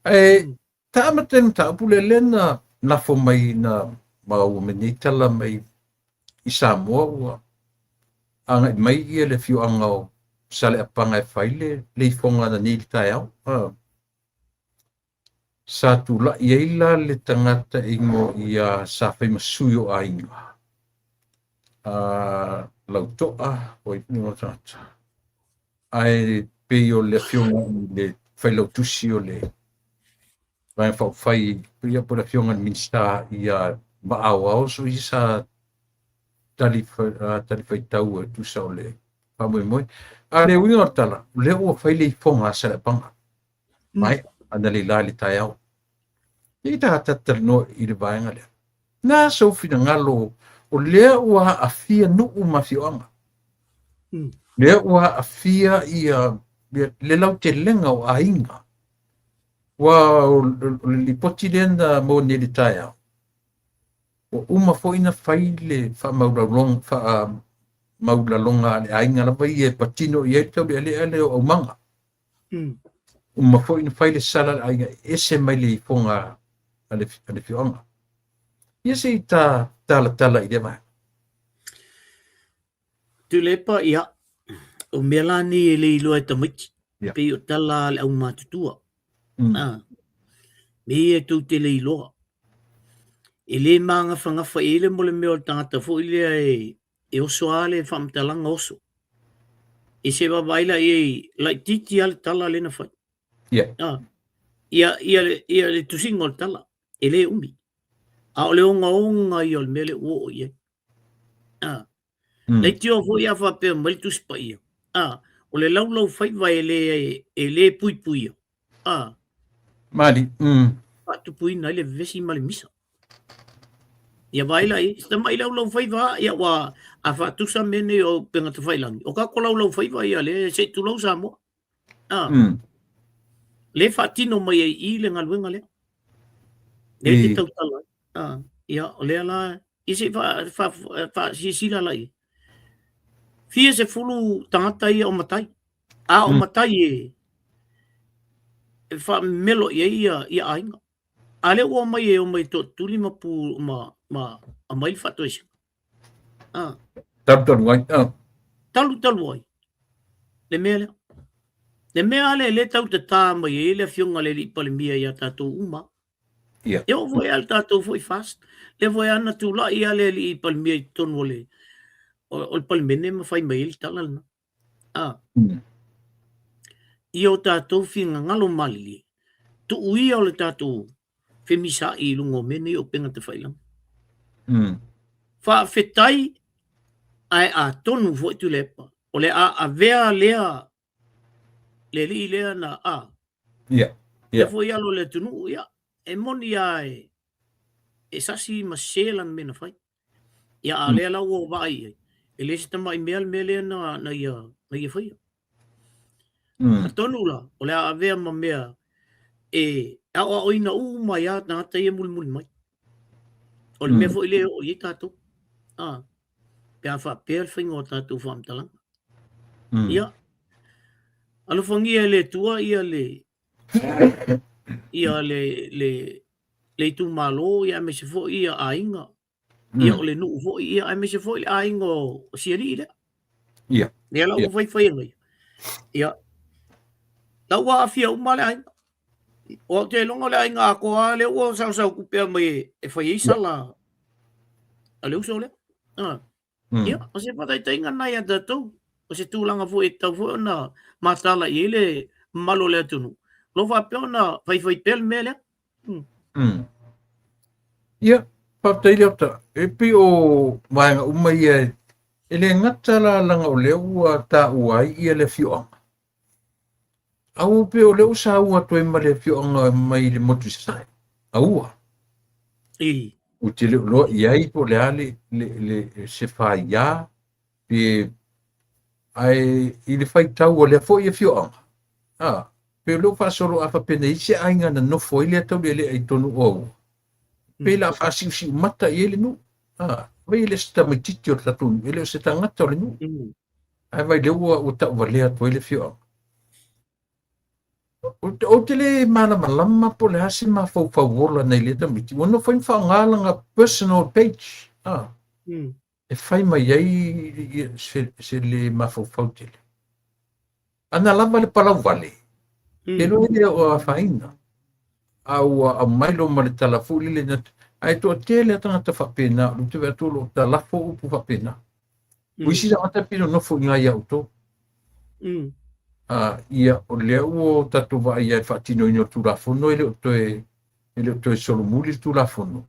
Ae ta amata i le mataupu lea, lea na lafo mai na maua mai nei tala mai i Samoa ua agai mai ia le afioaga o Saleapaga e fai le ifoga ananei i le taeao. Sa tulai ai la le tagata e igoa ia sa fai ma sui o aiga. Lautoa, o ai foi le tagata. Ae pei o le afioga i le failautusi o le Vaega Faaupufai, ia po o le afioga i le Minisita ia Vaaoao, so ia sa talifuaitau e tusa o le faamoemoe. A le uiga o le tala, o lea ua fai le ifoga a Saleapaga. Mai, analeila i le taeao. E ta talanoa i le vaega lea. Na sou finagalo, o lea ua aafia nuu ma afioaga. Lea ua aafia ia le lautelega o aiga. Ua o le lipoti lea na maua nei i le taeao, ua uma foi na fai le faamaulalonga a le aiga lava ia e patino i ai le taulealea lea o aumaga. Uma foi na fai le sala a le aiga e ese mai le ifoga a le afioaga. Ia se i ta talatala i lea vaega. Tuilaepa, ia, o mea la nei e le iloa e tamaiti, pei o tala a le aumatutua. Mea ia tou te le iloa. E le magafagafa i ai le mo le mea o le tagata foi lea e oso lava le faamatalaga oso. E se vaavaai la i ai, laitiiti lava le tala lea na fai. Ia le tusiga o le tala, e le umi. A o le ogaoga ia o le mea lea ua oo i ai. Leitioa foi a faapea mai le Tusi Paia, o le laulaufaiva e le puipuia, Mali. Faatupuina ai le vevesi ma le misa. Ia vaai la i ai, si tamai laulaufaiva, ia ua a faatusa mea nei o upega tafailagi, o kako laulaufaiva ia lea se i tulou Samoa. Le faatino mai ai i le galuega lea. Lea te tautala ai. Ia, o lea la, ia se i faasilasila la i ai. Fia sefulu tagata ia o matai. A o matai e faamemelo i ai ia aiga. A lea ua omai e omai e tootuli ma pu ma aumai le faatoesega. Talutalu ai. Talutalu ai le mea lea. Le mea lea le tau tatā mai ai le afioga i le alii Palemia ia tatou uma. E oo foi a le tatou foi FAST. Lea foi a na tulai a le alii Palemia i totonu o le Palemene ma fai mai ai le tala lena. Ia o tatou finagalo malilie, tuu ia o le tatou femisaai i luga o mea nei o upega tafailagi. Faafetai ae atonu foi Tuilaepa, o le a avea lea le alii lea na a. Lea foi alo o le atunuu, ia, e moni lava e sasi ma sese lana mea na fai. Ia, a o lea la ua ou vaai i ai, e le se tamai mea le mea lea na ia faia. Atonu la, o le a avea ma mea e aoaoina uma ai lava tagata ia mulimuli mai. O le mea foi lea e oo i ai tatou. Pe a faapea le faiga o tatou faamatalaga. Ia, alofagia e le Atua ia le ia le le le itumalo ia aemaise foi ia aiga ia o le nuu foi ia aemaise foi le aiga o Sialii lea. Lea la ua faifai nei. Ia la ua aafia uma le aiga. O au te iloga o le aiga atoa lea ua sausau tupe mai e fai ai sala a le uso lea. Ia, o se faataitaiga lena ia tatou. O se tulaga foi e tatau foi ona mataala i ai le mamalu o le atunuu, o lo o faapea ona faifai pea le mea lea. Ia, faafetai Leota. E pei o vaega uma ia e le gata la leaga o lea ua taua ai ia le afioaga. A ua pei o lea ua saua atu ai ma le afioaga mai le motu i Sasae. Aua. Ou te le o iloa i ai po o le a le se faia pe ae i le faitau a lea foi afioaga, pei o lea ua faasolo a faapea na i ai se aiga na nofo ai lea taulealea i totonu o Aua, pei la faasiusiu mata i ai le nuu. Vai e le o se tamaitiiti o le tatou nuu, e le o se tagata o le nuu. Ae vai lea ua tauvalea atu ai le afioaga. Ou te le malamalama po o le a se mafaufau ola nai lea tamaiti, ua nofo ai ma faaaoga lana personal page, e fai mai ai se le mafaufau tele. Ana lava le palau vale, e iloa e le o afaina, a ua aumai loa ma le tala foi lele, ae toatele lava tagata faapena, o lea ou te vaai atu o lo o talafo upu faapena. O isi tagata e pei ona nofo i ina ia outou. Ia, o lea ua tatou vaai i le faatinoina o le Tulafono, e le o toe, e le o toe solomuli le Tulafono.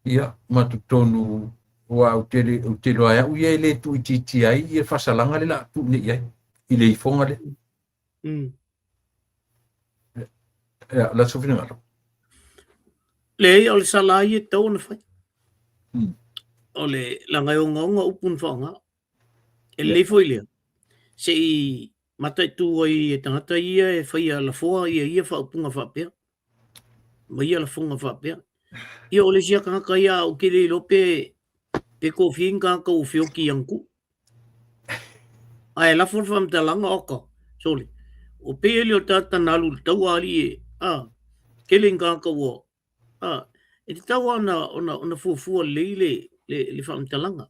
Ia, ma totonu, aua ou te, ou te iloa e au ia e le tuuitiitia ai ia faasalaga lea o le a tuu nei i ai i le ifoga lea. Ia, o le a sou finagalo? Leai, o le sala ia e tatau ona fai. O le leaga e ogaoga upu na faaaoga. E lelei foi lea, se i mataitu ai e tagata ia e faia lafoa ia ia faaupuga faapea, ma ia lafoga faapea. Ia o le isi lava tagata ia ou te le iloa pe pe toafia ni tagata ua feoti i ana tuu. Ae lafo le faamatalaga, oka, sole, o pei e le o le tagata na alu i le taua alii e, a, tele ni tagata ua A, e tatau lava ona, ona, ona fuafua lelei le, le, le faamatalaga.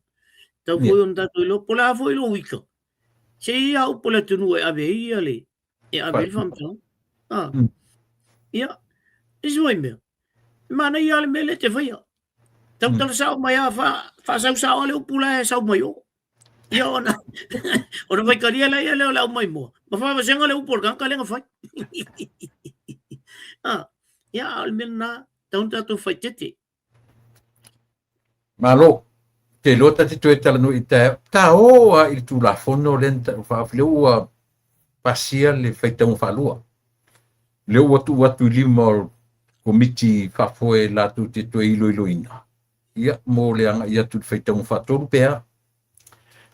Tatau foi ona tatou iloa, po o le a foi lou ika, se i ai lava upu a le atunuu e ave ai ia le, e ave ai le faamatalaga. A, ia, isi foi mea, e manaia lava le mea lea e te faia. Tautala sao mai lava, faa, faasau sao lava le upu la e sau mai o. Ia ona, ona faitalia lea lea o le au maimoa, ma faavasega le upu o le tagata lea na fai. Ah, ia, a o le mea lena, tatau ona tatou faitete. Malo. Te iloa ta te toe talanoa i taeao. Ta o lava i le Tulafono lea na taua faaofi, lea ua pasia le faitauga faalua. Lea ua tuu atu i lima o Komiti Faafoe latou te toe iloiloina. Ia, mo le agai atu i le faitauga faatolu pe a.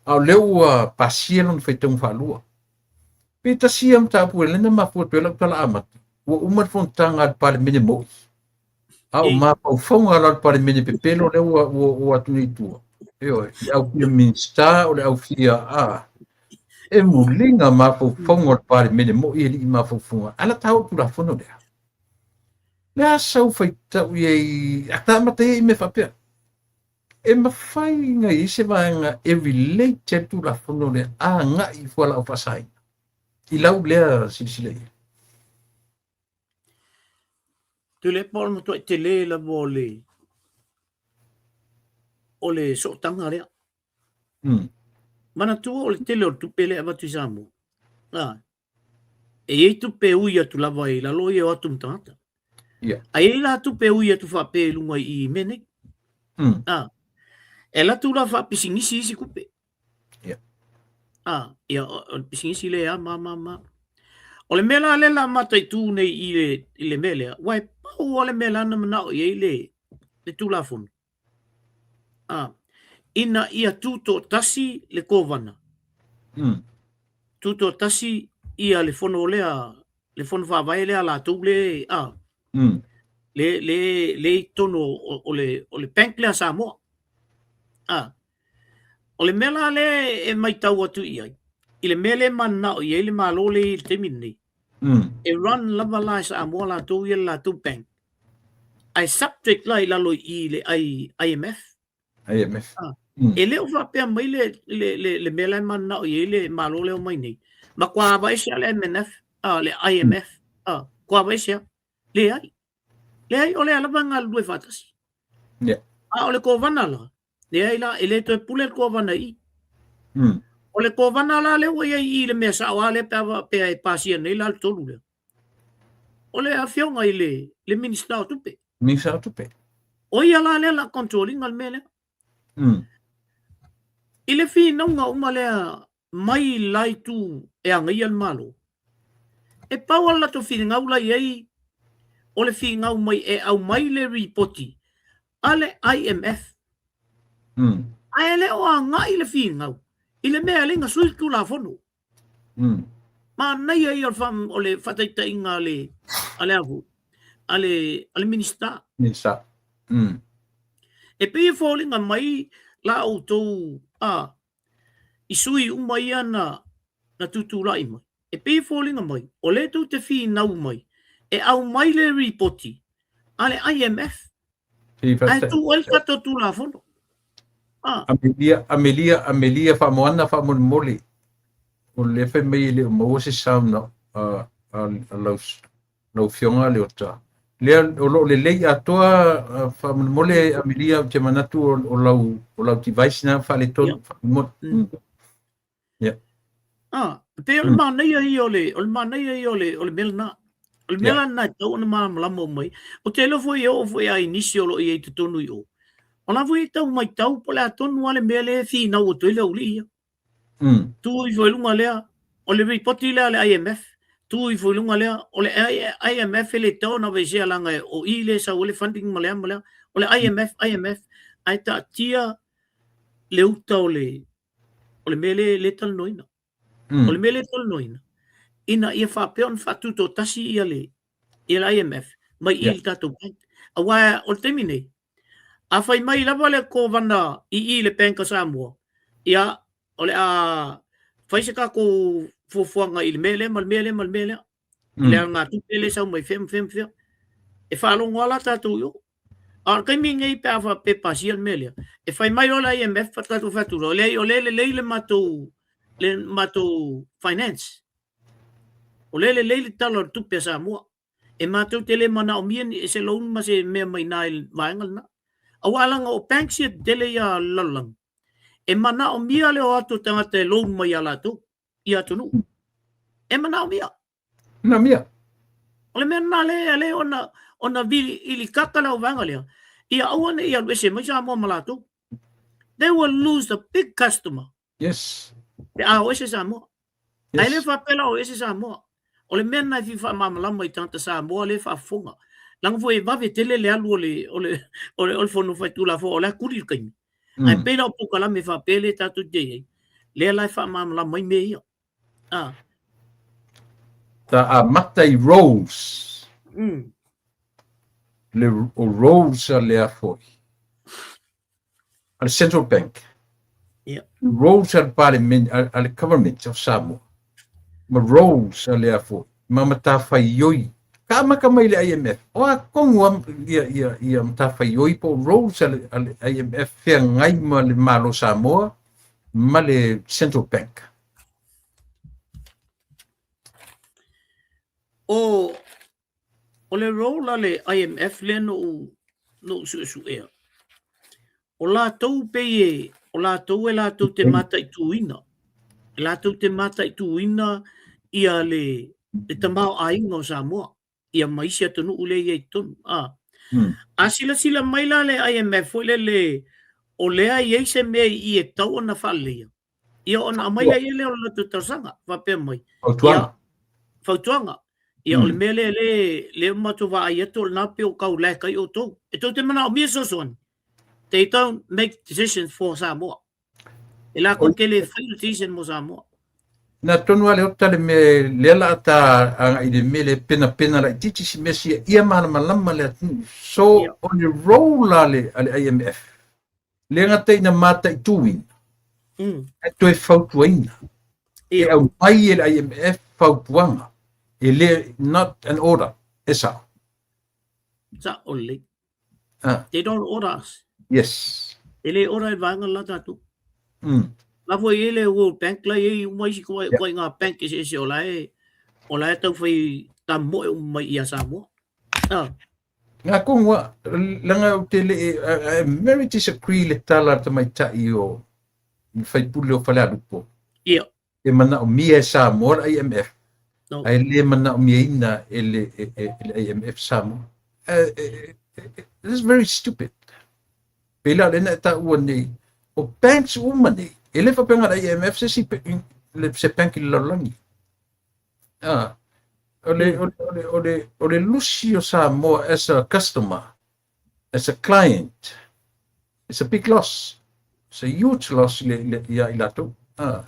A o lea ua pasia lona faitauga faalua. Pe tasi ia mataupu e lena mafua atu ai lau tala amata, ua uma le fonotaga a le Palemene moi, a o mafaufauga la o le Palemene pepelo lea ua ua ua atu nei i tua. Ioe, le au fia Minisita o le au fia a e muliga mafaufauga o le Palemene moi e lii mafaufauga. Ala ta o Tulafono lea. Le a sau faitau i ai, a ta amata ia i mea faapea. E mafai ona i ai se vaega e relate ai le Tulafono lea agai i fualaau faasaina i lau lea silasila i ai. Tuilaepa o le matuai tele lava o le o le sootaga lea. Manatua o le tele o le tupe lea e avatu i Samoa. A, e i ai tupe e ui atu lava i lalo ia o atu ma tagata. Ae i ai la tupe e ui atu faapea i luga i mea nei. A, e alu atu la faapisinisi isi tupe. A, ia, o le pisinisi lea ma, ma, ma. O le mea la lea la mataitu nei i le, i le mea lea, ua e pau lava le mea la na manao i ai le, le Tulafono. A, ina ia tutoatasi le Kovana. Tutoatasi ia le fono lea, le fono faavae lea a latou le, a, le, le, le i totonu o, o le, o le bank lea a Samoa. A, o le mea la lea e matau atu i ai, i le mea lea e mananao i ai le Malo lea i le taimi lenei, e run lava la e Samoa latou ia le latou bank. Ae subject la i lalo i i le IMF. IMF. Ah, E le o faapea mai le, le, le, le mea la e mananao i ai le Malo lea o mai nei. Matua aveese le MNF, ah, le IMF, ah, matua aveese lava. Leai. Leai, o lea lava e galulue faatasi. A o le Kovana la, leai la, e le toe pule le Kovana i i. O le Kovana la lea ua i ai i i le mea sao lava lea pe a faapea e pasia nei la le tolu lea. O le afioga i le, le Minisita o Tupe. Minisita o Tupe. O ia la lea la control ina le mea lea. I le finauga uma lea mai le la itu e agaia le Malo, e pau lava le latou finagau la i ai, o le finau mai e aumai le ripoti a le IMF. Ae le o agai le finau i le mea e ala ai ona sui le Tulafono. Manaia ia o le faataitaiga a le a le avu a le a le Minisita. Minisita. E pei e foliga mai la outou a i sui uma ia na na tutulai mai. E pei e foliga mai, o lea tou te finau mai e aumai le ripoti a le IMF ae tuu ai le tatou Tulafono. Ah. Amelia, Amelia, Amelia, faamoana faamolemole. O lea fai mai e le o maua se sound a, a, a lau, lau afioga Leota. Lea o lo o lelei atoa faamolemole Amelia, ou te manatu o lau, o lau device na faaletonu. Yeah. Yeah. Ah, pei o le manaia ia o le, o le manaia ia o le, o le mea lena. O le mea la lena e tatau ona malamalama uma ai. Ou te iloa foi e oo foi lava i nisi o lo o i ai i totonu i o, o la foi e tau matau po o le a tonu lava le mea lea e finau atu ai le aualii ia. Tu ifo i luga lea, o le ripoti lea a le IMF, tu ifo i luga lea, o le IMF e le tatau ona aveesea leaga o i lea e sau ai le funding ma le a ma le a. O le IMF, IMF, ae taatia le uta o le, o le mea lea e talanoaina. O le mea lea e talanoaina, ina ia faapea ona faatutoatasi ia le, ia le IMF mai i le tatou bank. Aua o le taimi nei, a fai mai lava le kovana i i le Bank of Samoa, ia, o le a fai se tatou fuafuaga i le mea lea ma le mea lea ma le mea lea. Le alagatupe lea e sau mai fea ma fea ma fea. E faalogo lava la tatou i o. A o le taimi lenei pe a faapea e pasia le mea lea, e fai mai loa le IMF tatou fai atu loa, leai o lea e lelei le matou, le matou finance. O lea e lelei le Tala o le Tupe a Samoa. E matou te le manaomia ni se loan ma se mea mai ina i le vaega lena. Aua leaga o banks ia tetele ia a le lalolagi, e manaomia le o atu o tagata e loan mai ia latou i atunuu. E manaomia. Manaomia. O le mea lena lea lea ona ona vili ili kaka le auvaega lea, ia aua ne i alu ese mai Samoa ma latou. They will lose the big customer. Yes. Pe a o ese Samoa. Yes. Ae le faapea la o ese Samoa. O le mea lena e fia faamalamalama i tagata Samoa lea e faafofoga. Leaga foi e vave tele le alu o le, o le, o le, o le Fono Faitulafono, o la e kuli le taimi. Ae pei la o polokalame faapea lea tatou te i ai, lea la e faamalamalama ai mea ia. Ah. Ta amata i roles. Le, o roles a lea foi. A le Central Bank. Yeah. Roles a le Parliament, a le Government of Samoa. Ma roles a lea foi. Ma matafaioi. Ka amata mai le IMF. O a tonu a, ia, ia, ia matafaioi po o roles a le, a le IMF feagai ma le Malo Samoa ma le Central Bank. O, o le role a le IMF lea na ou, na ou suesuea, o latou pei e, o latou e latou te mataituina, e latou te mataituina ia le, le tamaoaiga o Samoa, ia ma isi atunuu lea e i ai i totonu. A, a silasila mai la le IMF foi lele, o lea e i ai se mea i i e tatau ona faaleleia, Ia ona aumai lea lea o le latou talosaga, faapea mai. Fautuaga. Ia, fautuaga. Ia o le mea lea le le matou vaai atu o lena pei o tau lack ai outou. E tou te manaomia fesoasoani. They don't make decisions for Samoa. E latou te le fai le decision mo Samoa. Na tonu a le ota le mea lea la ta agai i le mea le penapena laitiiti si mea sia ia malamalama le atunuu. So, o le role a le, a le IMF, Le gata ina mataituina, ae toe fautuaina. E aumai e le IMF fautuaga, e le, not an order, e sao. Sao lelei. Ah. They don't order us. Yes. E le order e vaega la tatou. La foi e le World Bank la e uma isi koa yeah. ngā bank eseese o la e o la e tau whai tamoe uma mai ia Samoa. Ah. Ngā kongua, langa o te le, I very disagree le tala a tamaitai o le faipule o Falealupo. Ia. E manaomia e Samoa le IMF. No. Ae le manaomiaina e le, e, e, e le IMF Samoa. This is very stupid. Pei la lena e taua nei, o banks uma nei, e le faapea na o le IMF se isi se bank i le lalolagi. Ah, o le, o le, o le, o le, o le lusi o Samoa as a customer, as a client, it's a big loss. It's a huge loss i le, le, ia i latou. Ah.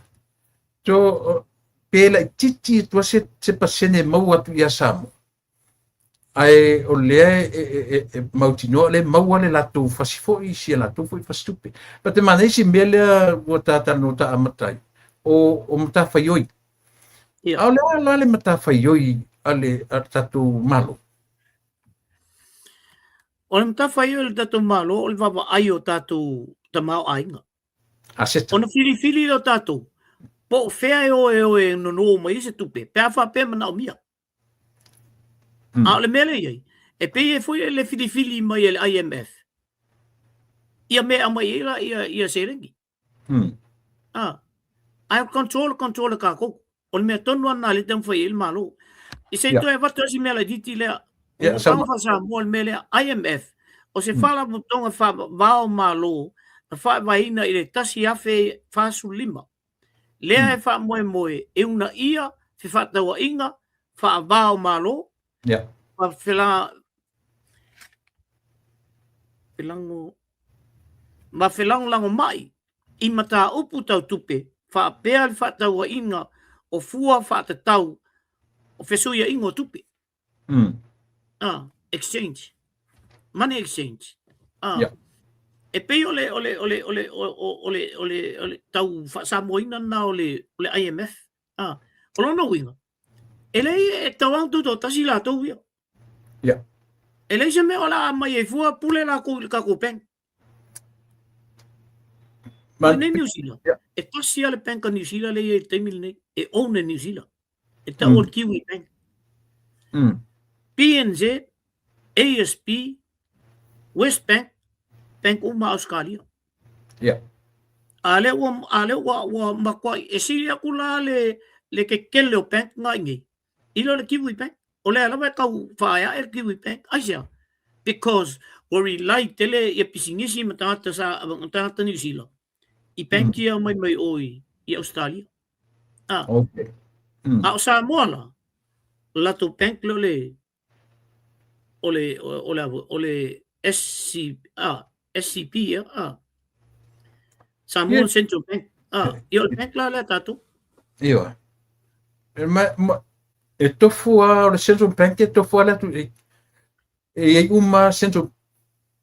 So, pe laitiiti atu lava se, se pasene e maua atu ia Samoa, ae o lea e, e, e, e mautinoa o lea e maua le latou fasi foi i si a latou foi fasitupe. But te manaia isi mea lea ua ta talanoa ta amata ai, o, o matafaioi. Ia. A o le a la le matafaioi a le a le tatou Malo? O le matafaioi a le tatou Malo o le vaavaai o tatou tamaoaiga. Aseta. Ona filifili lea o tatou, po o fea e o e o e nono mai ai se tupe, pe a faapea e manaomia. A o le mea lea e i ai, e pei e foi le filifili mai e le IMF ia mea e aumai ai la ia, ia seleni. Ah, ae control, control e kākou. O le mea tonu lava lena lea e taumafai ai le Malo. I se i toe avatu ai si mea laitiiti lea, o Yeah, monotaga faa-Samoa le mea lea, IMF, o se faalapotopotoga faavavao Malo na faavaeina i le 1045, lea e faamoemoe e uunaia fefaatauaiga faava o Malo ma ma felagolagomai i mataupu tau tupe faapea le faatauaiga o fua faatatau o fesuiaiga o tupe. Ah, exchange. Money exchange. Ah. Yeah. E pei o le o le o le o le o o le o le o le tau faasamoaina lena o le o le IMF. Ah. O lona uiga, e leai e tatau lava ona tutoatasi latou ia. Yeah. E leai se mea o le a aumai ai fua pule latou i le tatou bank. Ma, Nei Niu Sila, yeah. e tasi lava le bank a Niu Sila lea e i ai i le taimi lenei, e own e Niu Sila. E tau o le Kiwi Bank. PNZ, ASB, Westpac, bank uma a Ausetalia. Yeah. A lea ua, a lea ua, ua matuai, e sili atu la le, le tetele o bank na i nei, i lo le Kiwi Bank. O lea lava e tau faaeae le Kiwi Bank. Aisea? Because ua rely tele ia pisinisi ma tagata sa, ma tagata Niu Sila i bank ia mai mai o i, i Australia. Ah. Okay. A o Samoa la, o latou bank lea o le o le o le o le SC, ah, SCB ia, ah. Samoa Central Bank. Ah, ia o le bank la lea tatou. Ioe. E, ma, ma, e tofu a o le Central Bank e tofu a le atu e, e i ai uma Central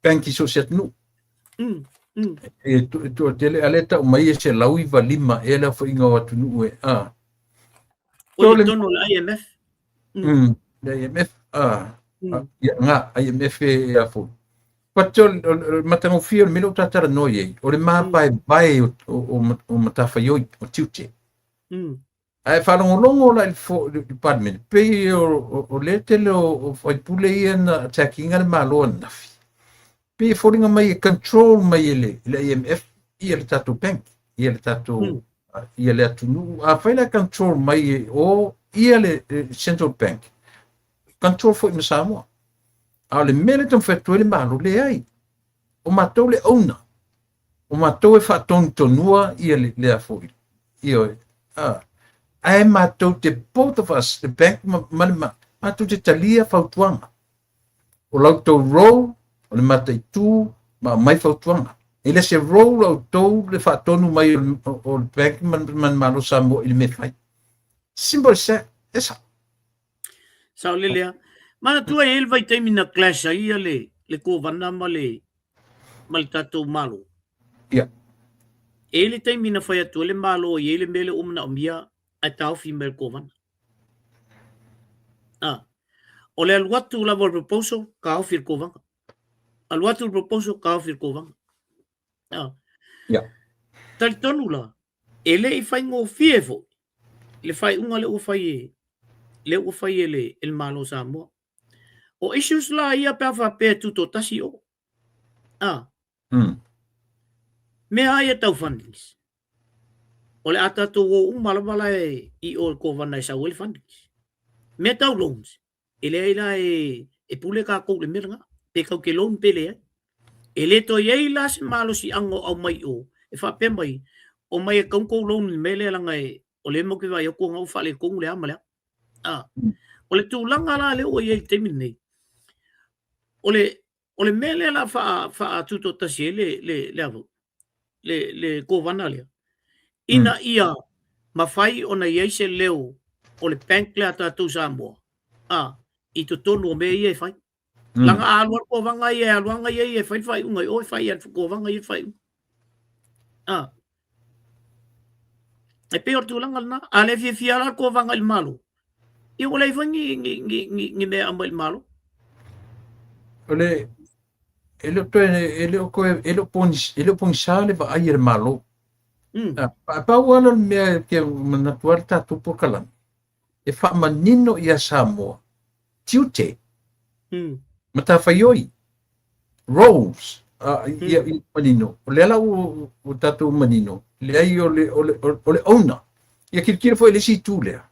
Bank i so o se atunuu. E tu, e tu, tele ale tau mai e 195 e le aofaiga o atunuu e a. O i totonu o le IMF. Le IMF, a, ia, nga, IMF e a foi. But o le matagofie o le mea lea ua talanoa i ai, o le māvaevae o, o, o, o matafaioi, o tiute. Ae faalogologo la i le Palemene, pei o, o, o lea tele o, o faipule ia na attack ina le Malo ananafi. Pei e foliga mai e control mai e le, le IMF ia le tatou bank, ia le tatou, ia le atunuu. Afai la e control mai e o ia le Central Bank, control foi ma Samoa. A o le mea lea e taumafai atu ai le Malo, leai. O matou le owner. O matou e faatonutonua ia le, lea foi. Ioe. A. Ae matou te, both of us, the bank ma, ma le ma, matou te talia fautuaga. O la outou role, o le mataitu ma aumai fautuaga. E le se role a outou le faatonu mai o, o, o le bank ma, ma le Malo Samoa i le mea e fai. Simple as that. E sao. Saolele lava. Manatua e i ai le vaitaimi na clash ai ia le, le Kovana ma le, ma le tatou Malo. Ia. E i ai le taimi na fai atu ai le Malo e i ai le mea lea ua manaomia ae taofi mai e le Kovana. Ah. O le alu atu lava o le proposal, taofi e le Kovana. Alu atu le proposal, taofi e le Kovana. Ah. Ia. Talitonu la, e le i faigofie foi le faaiuga lea ua fai e lea ua fai e le, e le Malo o Samoa. O issues la ia pe a faapea e tutoatasi o. Ah. Mea a ia tau fundings. O le a tatou o uma lava la e i o i le Kovana e sau ai le fundings. Mea tau loans, E leai la e, e pule kākou i le mea lena, pe kau ke loan pe leai. E le toe i ai la se malosiaga o aumai i o, e faapea mai, omai e kau kou loan i le mea lea leaga e, o lea matou te vaai atu ona ua faaletonu le a ma le a. A, o le tulaga la lea ua i ai i le taimi lenei, o le, o le mea lea o le a faa, faatutoatasi ai le, le, le a foi, le, le kovana lea, ina ia mafai ona i ai se leo o le bank lea a tatou Samoa, a, i totonu o mea ia e fai. Leaga a alu lava le kovana ia e alu lava ia e fai le faaiuga i o, e fai e le kovana ia le faaiuga. A. E pei o le tulaga lena. A le fiafia la le kovana i le Malo, ia ua leai foi ni, ni, ni, ni, ni mea e aumai i le Malo. O le, e le o toe, e le o toe, e le o pogis, e le o pogisa le vaai a le Malo. A pau lava lea o le mea e te manatu ai le tatou polokalame, e faamanino ia Samoa, tiute, matafaioi, roles, ia manino. O lea la ua tatou manino, leai o le, o le, o le owner. Ia tilotilo foi i le isi itu lea,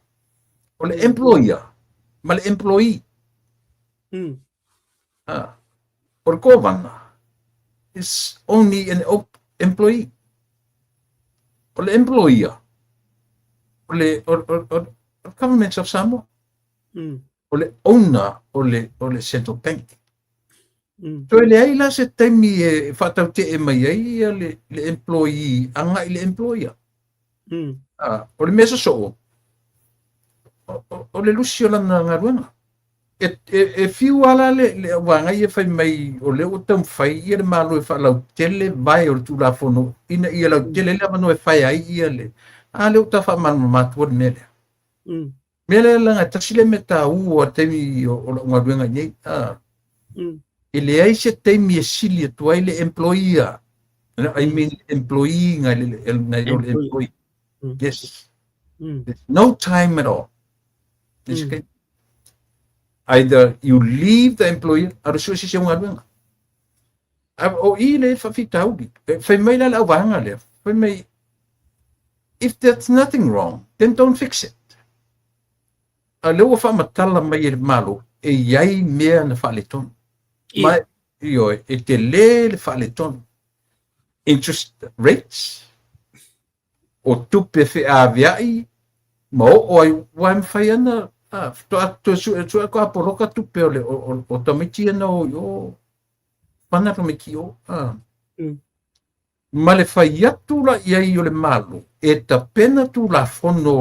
o le employer ma le employee. O le kovana is only an employee. O le employer, o le, o, o, o, o Government of Samoa. O le owner o le, o le Central Bank. Toe leai la se taimi e faatautee mai ai ia le, le employee agai i le employer. O le mea sosoo, o, o, o le lusi o lana galuega. E, e, e fiu lava la le, le auvaega ia fai mai o lea ua taumafai ia le Malo e faalautele vae o le Tulafono ina ia lautele le avanoa e fae ai ia le... A lea ua ta faamalamalama atua le mea lea. Mea lea leaga e tasi lea mea taua i le taimi o, o lau galuega i nei. E leai se taimi e sili atu ai le employer. No, I mean employee ngai le, le, nai lo le employee. Yes. There's no time at all. There's okay. Either you leave the employer, aru sue se se galuega. A, o i le faafitauli. E, fai mai la le auvaega lea. Fai mai, if there's nothing wrong, then don't fix it. A lea ua faamatala mai e le Malo, e i ai mea na faaletonu. Ma, ioe, e tele le faaletonu. Interest rates, o tupe feaveai, ma oo ai, ua e mafai ana, a, faatoa toe sue, sue atu a poloka tupe o le, o, o, o tamaiti ia na o i o, pana tamaiti o, a. Ma le fai atu la i ai o le Malo e tapena Tulafono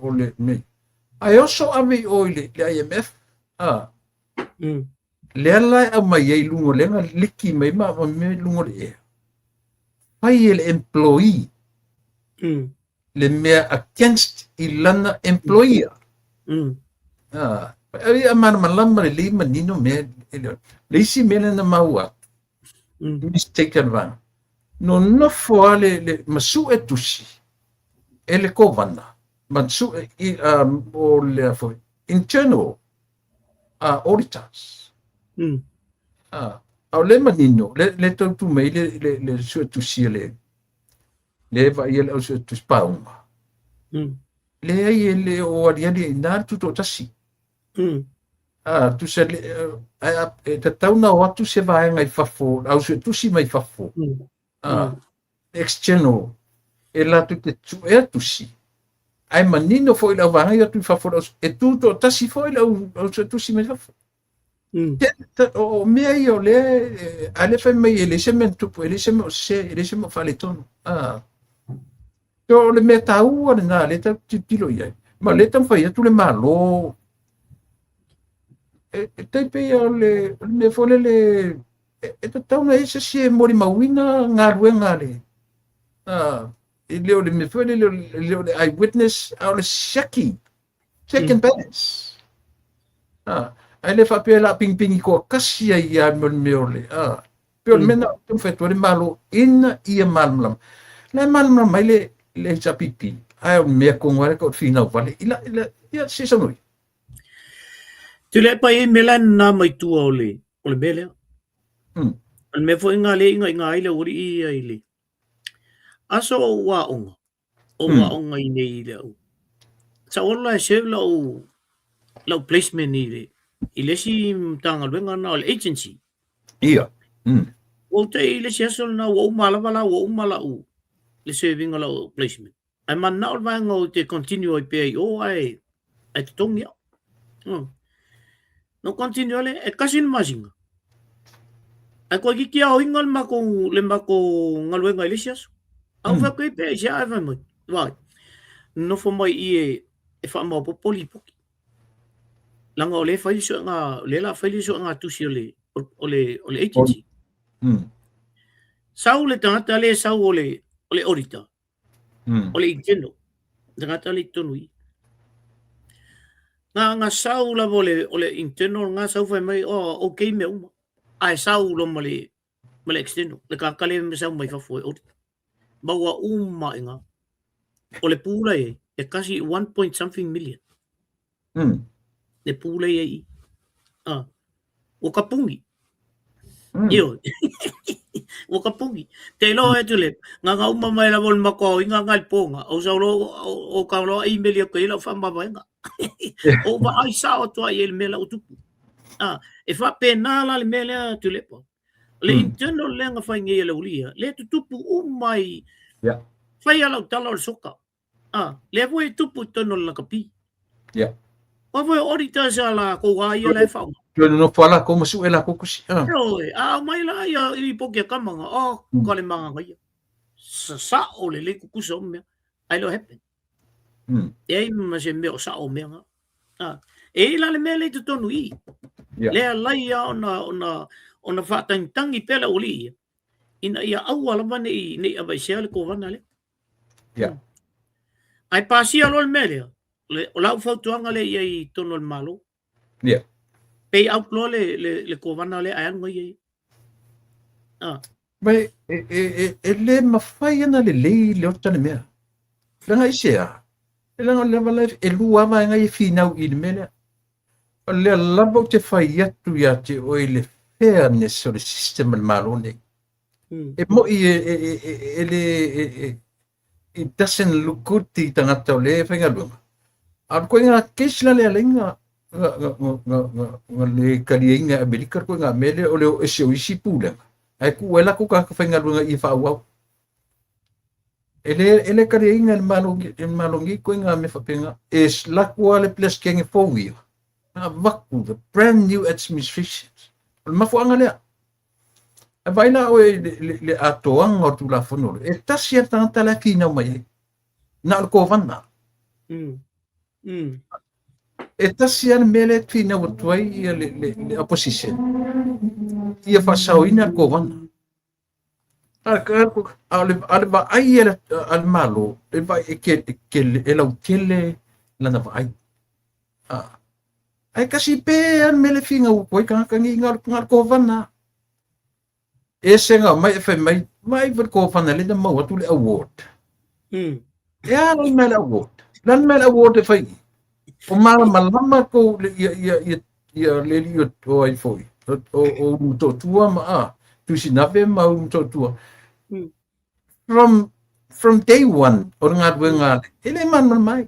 o le mea, ae oso ave i o i le IMF, a. Lea la e aumai ai i luga o lea na liki mai ma mea i luga o le ea. Fai e le employee le mea against i lana employer. A, a malamalama lelei manino mea, le isi mea lea na maua atu, mistaken vaega. Nonofo lava le, le ma sue tusi e le kovana, ma sue i, um, o le foi, internal auditors. A o le manino, le, le tau tu mai le, le, le sue tusi a le, le vaai le au sue tusi paunga. Leai e le o aliali i nā le tutoatasi. A, tusa le, a, e tatau na o atu se vaega i fafo, au suetusi mai fafo. A, external, e latou te suea tusi. Ae manino foi le au vaega i atu i fafo, e tutoatasi foi le au, au suetusi mai fafo. Te, te, o, o mea ia o lea, e, a le fai mai e leai se mea na tupu, e leai se mea o sese, e leai se mea o faaletonu. A, o le mea taua lena, lea tatou tilotilo i ai. Ma o lea e taumafai atu le Malo, e, e tai pei o le, o le mea foi lele, e, e tatau ona i ai se isi e molimauina galuega a le, a, e le o le mea foi lele, e le o le eyewitness, a o le siaki, check and balance. A, ae le faapea o le a pingipingi toatasi ai lava ma le mea o le, a, pei o le mea lena ou te taumafai atu ai le Malo ina ia malamalama. O la e malamalama ai le, le HRPP, ae o le mea tonu lava lea tau finau vale, i la, i la, ia, se i saunoa ia. Tuilaepa e i ai mea la e nana mai tua o le, o le mea lea. O le mea foi lena lea e ingainga ai le aualii ia i le aso o ou aoga, o ou aoga i nei i le au. Sa ou alu la e serve lau, lau placement i le, i le isi Matagaluega lena o le agency. Ia. Ua ou te'i i le isi aso lena ua uma lava la ua uma lau le serving o lau placement. Ae mananao le vaega ou te continue ai pea i o ae ae totogi au. Na ou continue ai lea, e tasi le masina. Ae toeitiiti aoina le matou le matou galuega i le isi aso. Ae ou fai atu ai pea i se ae fai mai, vaai, nofo mai i i e faamaopoopo lipoti. Leaga o lea e fai le suega, o lea o le a fai le suega tusi o le, o le, o le agency. Sau le tagata lea e sau o le, o le auditor, o le internal. Tagata le tonu i. Nga nga sau lava o le, o le internal nga sau fai mai, oh, okay mea uma. Ae sau lo ma le, ma le external. Le kakale me sau mai fafo e audit. Maua uma i nga. O le pula e, e kasi 1 point something million. Le pula e i. Ah. Ua ka pungi. Io. Ua ka pungi. Te loa e tule, nga nga uma mai lava o le makoa o inga ngai ponga. O sau lo, o ka loa email ia koe lau whaamavaenga. O wa ai sao atu ai e le mea lau tupu. Ah, e whapena la le mea lea tulepa. Le internal lea nga whai ngei e le ulia, le tutupu umai. Whai a lau tala o le soka. Ah, lea foi e tupu i totonu o le lakapi. Yeah. Ua foi o auditors a lakou a ia la e whaonga. Toe nonofo a lakou ma sue lakou kusi. Ah. Ioe, a aumai la ia i ripoki a Kamanga, oh, ka le manganga ia. Sasao le lei kukusa o mea. Ai lo happen. E ai ma se mea o sao o mea nga. Ah. E i la le mea lei totonu i. Yeah. Lea lai a ona, ona, ona whaatangitangi pea le uli ia. Ina ia aua lava nei, nei avaisea le kovana lea. Yeah. Ai pasia loa le mea lea, le, o lau fautuaga lea i ai i totonu o le Malo. Yeah. Pay out loa le, le, le kovana lea ae alu ngai ai. Ah. Mai, e, e, e, e le mawhai ana le lei le ota le mea. Langa i se a. E langa le lava e lua vaega i e finau i le mea lea. O lea lava ou te fai atu ia te oe le fairness o le system a le Malo nei. E moi e, e, e, e, e le, e, e, it doesn't look good i tagata o le faigaluega. A o le koiga case la le alai nga, nga, nga, nga, nga, nga, nga le kaliaina e Amerika le koiga mea lea o le o ese o isi pulega. Ae tuu ai latou tagata faigaluega i e faaauau. E le, e le kaliaina e le Malo, e le Malo nei koiga mea faapena. E latou lava le Peresetene fou ia, na avatu the brand new administration. O le mafuaaga lea. E vaai la oe i le, le, le atoaga o le Tulafono lea, e tasi lava le tagata la e finau mai ai, na o le Kovana. E tasi lava le mea lea e finau atu ai ia le, le, le opposition, ia faasaoina le Kovana. A, a, o le, a le vaai a le, a le Malo, e vaai e, ke, e, ke, e lautele lana vaai. A, ae kasi pē a le mea le finau atu ai tagata nei na o le Kovana. E se nga mai e fai mai, vaai foi le Kovana lea na maua atu le award. E a la le mea le award? Le a le mea le award e fai i? O malamalama kou le ia ia ia ia le alii o o ai foi o o o Ulumotootua ma a Tuisinave ma Ulumotootua. From from day one o le galuega a le e le malamalama ai.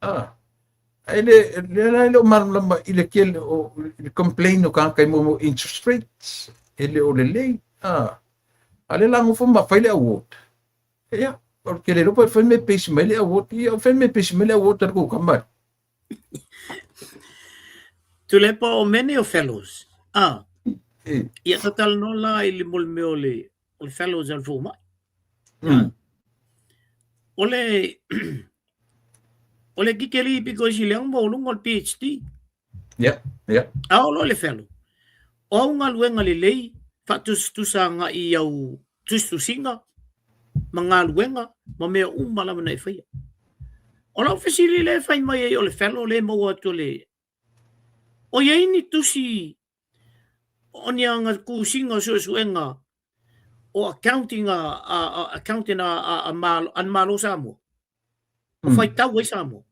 Ah, e le lea la e le o malamalama i le tele o i le complain o tagata i mo mo interest rates e le o lelei. Ah, a lea la nofo ma fai le award. Ia, o le tele iloa pe fai me pesi mai le award, ia o fai me pesi mai le award a le kou kamari. Tuilaepa o mea nei o fellows. Ah. Ia ta talanoa la i le mo le mea o le o le fellows a le fomai. O le o le kikeli pito i sili anga maualuga o le PhD. Yeah. A oo loa i le fellow, o au galuega lelei faatusatusa agai i au tusitusiga ma galuega ma mea uma lava na e faia. O lau fesili lea e fai mai ai o le fellow lea e maua atu e le... O i ai ni tusi o ni aga kusiga o suesuega o accounting a, a, a accounting a, a, a, malo, a le Malo Samoa? O faitau ai Samoa.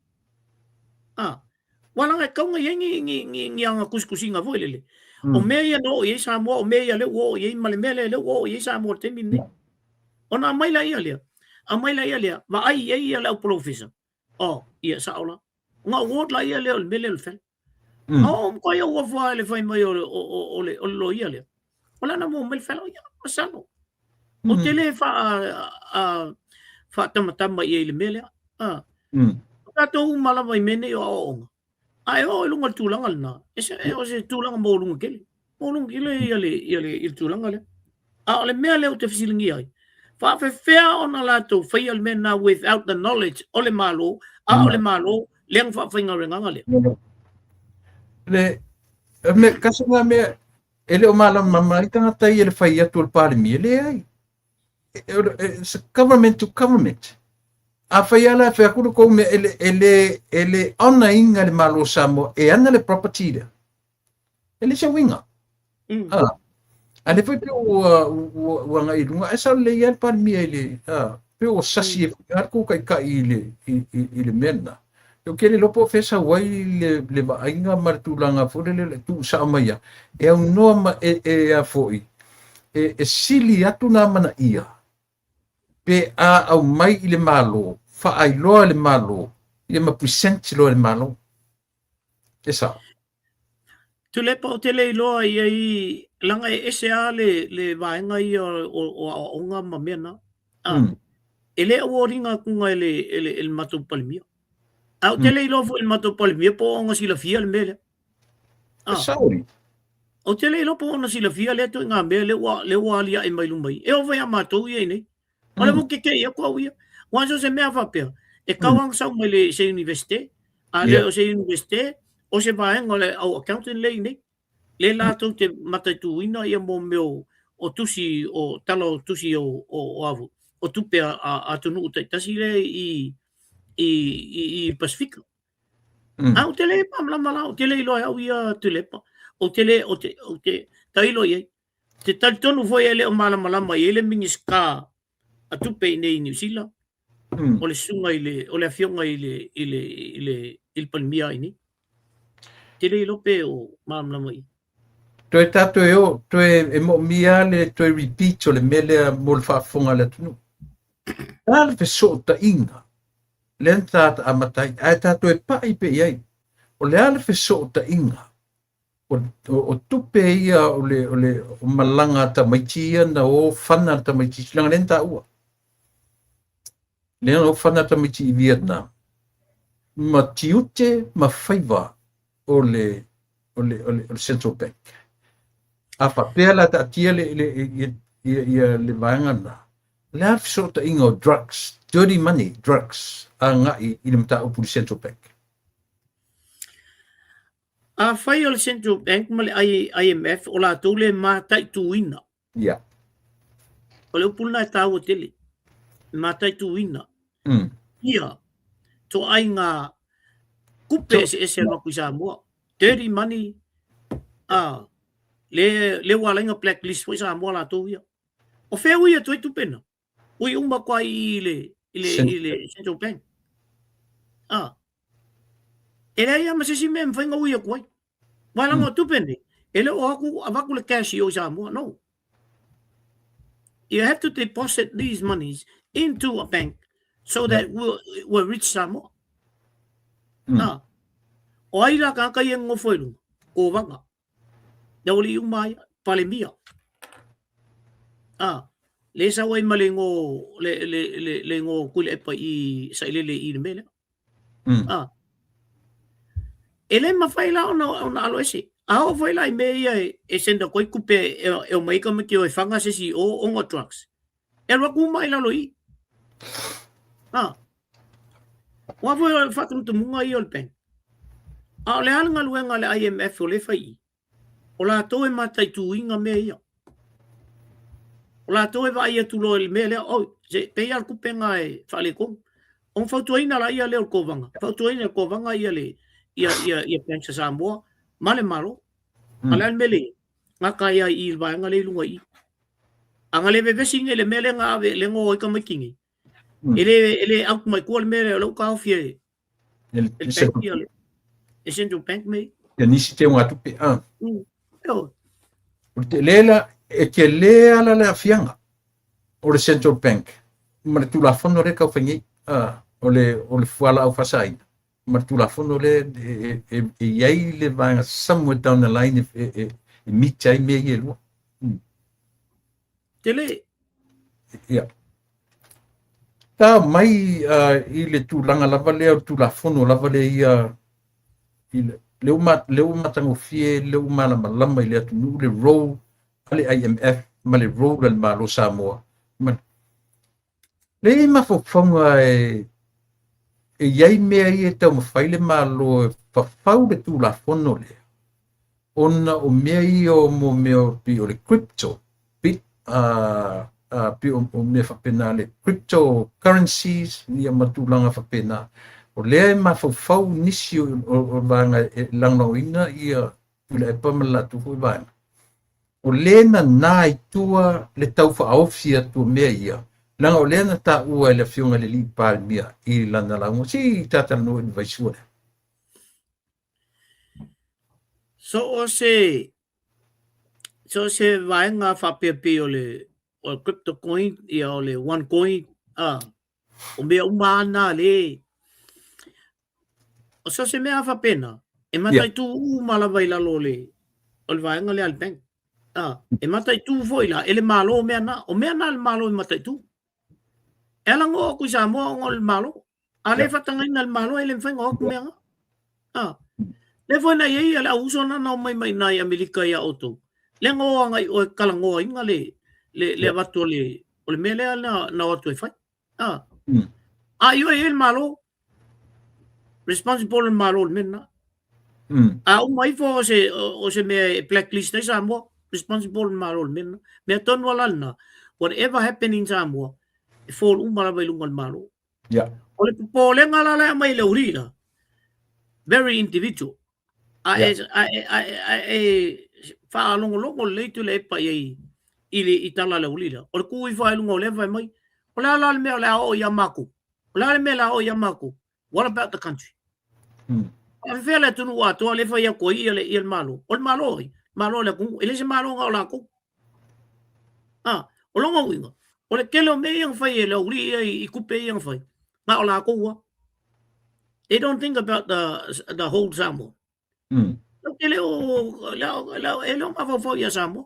Ah, ua laga e tau na i ai ni, ni, ni, ni aga kusikusiga foi lele. O mea ia na oo i ai Samoa, o mea ia lea ua oo i ai, ma le mea lea lea ua oo i ai Samoa i le taimi lenei. Ona aumai laia lea, aumai laia lea, vaai i ai ia le au polofesa. Oh, ia sao la. Ona award laia lea o le mea lea o le fellow. A o matua ou ofo lava i le fai mai o le, o, o, o le, o le loia lea. O le a na maua mai le fellow, ia, masalo. Ou te le faa, a, faatamatama i ai i le mea lea. A. O tatou uma lava i mea nei o aoaoga, a e oo i luga o le tulaga lena, e se, o se tulaga maualuga tele. Maualuga tele ia le, ia le, ia le tulaga lea. A o le mea lea ou te fesiligia ai, faapefea ona latou faia le mea lena without the knowledge o le Malo, a o le Malo lea na faafaigaluegaga lea? Le, me, kasi nga mea, e le o malamalama ai tagata ia i le fai atu o le Palemia, leai. It's a government to government. Afai lava la e fai atu le tou mea e le, e le, e le honour ina le Malo o Samoa e ana le property lea, e leai se uiga. Ah, a lea foi pei ua, ua, ua agai i luga, ae sao lelei lava le Palemia i le, ah, pei ua sasi ai foi lava le tou taitai i le, i, i, i le mea lena. Ou te le iloa po o fea e sau ai le, le vaaiga ma le tulaga foi lele e tuusao mai lava, e aunoa ma, e, e a foi, e, e sili atu ona amanaia pe a aumai i le Malo, faailoa e le Malo, ia ma present loa e le Malo. E sao. Tuilaepa, ou te le iloa i ai, leaga e ese lava le, le vaega ia o, o aoaoga ma mea na. Ah, E le award-ina atuga e le, e le, e le matou Palemia. A ou te le iloa foi i le matou Palemia po o ona silafia le mea lea. E sao. Ou te le iloa po o ona silafia lea ituaiga mea lea ua, lea ua aliae mai luma i. E oo foi ia matou ia i nei. O le ua keke'i atu au ia. Aua so o se mea faapea, e tau lava ona sau mai le, se Universite, a le o se Universite, o se vaega o le au accountant lea i nei. Lea latou te mataituina ia mo mea o, o tusi, o tala o tusi o, o, o, a, o tupe a, a, a atunuu taitasi lea i, i, i, i Pasifika. A ou te le malamalama la, ou te le iloa e au ia Tuilaepa. Ou te le, ou te, ou te tailo i ai. Te talitonu foi e le o malamalama i ai le Minisita a tupe i nei i Niu Sila, o le susuga i le, o le afioga i le, i le, i le, i le Palemia i nei. Te le iloa pe o malamalama i ai. Toe tatou e o, toe e moomia le toe repeat o le mea lea mo le faafofoga a le atunuu. O le a le fesootaiga lea na ta amata ai, ae tatou e pai pea i ai. O le a le fesootaiga o, o, o tupe ia o le, o le o malaga a tamaiti ia na o fana a tamaiti, leaga lea na taua. Lea na o fana a tamaiti i Vietnam. Ma tiute ma faiva o le, o le, o le, o le Central Bank. A faapea la taatia le, le, ia, ia, ia le vaega lena, o le a le fesootaiga o drugs, dirty money, drugs, agai i le mataupu i le Central Bank? Afai o le Central Bank ma le IMF o latou le mataituina. O le upu lena e taua tele. Mataituina. Ia toaiga tupe eseese alu atu i Samoa. Dirty money. Ah, le, le ua ala ai ona blacklist foi Samoa latou ia. O fea ui atu ai tupe na? Ui uma atu ai i le, i le, i le Central Bank. Ah. E leai lava ma se isi mea e mafai ona ui atu ai. Aua leaga o tupe nei, e le o atu avatu le cash i o i Samoa. No. You have to deposit these monies into a bank so that we'll, we'll reach Samoa. Ah. O ai la tagata ia e nonofo i luga? Kovana. Le aualii uma ia, Palemia. Ah, le sau ai ma le igoa le le le le igoa o Tuilaepa i Sailele i le mea lea. Ah. E le mafai la ona ona alo ese. A oo foi la i mea ia e, e send atu ai tupe e, e omai ai tamaiti o e fana se isi o ona drugs. E alu atu uma i lalo i i. Ah. Aua foi o le faatumutumuga ia o le bank. A o le a le galuega a le IMF o lea e fai i i? O latou e mataituina mea ia. O latou e vaai atu loa i le mea lea, oi, se, pei lava le tupe lena e faaletonu. Ona fautuaina laia lea o le Kovana, fautuaina e le Kovana ia le, ia, ia, ia Banks a Samoa ma le Malo. A o le a le mea lea i ai? Gata ai lava i i i le vaega lea i luga i i. A na le vevesi nei i le mea lea na ave, lea na o ai tamaiti nei, e le, e le out mai tua le mea lea, o lea ua taofi e, E le bank ia, le Central Bank mei. Ia nisi teugatupe, a. O le tele la, e tele lava la le aafiaga o le Central Bank ma le Tulafono lea e taufai nei, a, o le, o le fualaau faasaina ma le Tulafono lea e, e, e i ai le vaega somewhere down the line e, e, e meet ai mea ia e lua. Tele. Ia. Ta mai i le tulaga lava lea o le Tulafono lava lea ia i le, lea ua, lea ua matagofie, lea ua malamalama i le atunuu le role a le IMF ma le role a le Malo Samoa. Ma, lea e i ai mafaufauga e, e i ai mea ia e taumafai le Malo e fafau le Tulafono lea, ona o mea ia o mo mea pei o le crypto, bit, Pei o mea faapena le cryptocurrencies ia ma tulaga faapena. O lea e mafaufau nisi o vaega e lagolagoina ia Tuilaepa ma le latou foi vaega. O lea na na i tua le tau faaofi atu o mea ia, leaga o lea na taua e le Afioga i le Alii Palemia i lana lauga. Se i ta talanoa i le vaisua lea. So o se vaega faapea pei o le crypto coin, ia o le one coin, o mea uma ana le o so o se mea faapena, e mataitu uma lava i lalo o le vaega lea a le bank. E mataitu foi la e le Malo mea na. O mea na le Malo e mataitu. E ala ngo aku i Samoa ona o le Malo. A le faatagaina le Malo e le mafai ona o atu mea na. Le foi na iai le au uso na na o mai mai nai Amerika ia outou. Le ngo anga i oe talanoaina le avatu o le mea lea na o atu e fai. A i oe e le Malo, responsible le Malo le mea na. A uma ifo o se mea e blacklist ai Samoa, responsible le Malo le mea na. Mea tonu ala lena, whatever happen in Samoa, e fall uma lava i luga o le Malo. O le popolega la la mai le uri la, very individual. A e, a e, a e, a e whaalongolongo lelei tu le epa i ai i le i tala le uri la. O le ku i whae lunga o le whae mai, o le ala le mea o le ao i a mākou. O le ala le mea le ao i a mākou. What about the country? A fefea le atunuu atoa le fai atu ai ia le Malo. O le Malo ai, Malo le atunuu. E le se Malo nga o lākou. O longa uiga, o le tele o mea ia na fai e le aulii ia i tupe ia na fai, nga o lākou a. They don't think about the whole Samoa. Lau te leo, e leo mafaufau ia Samoa.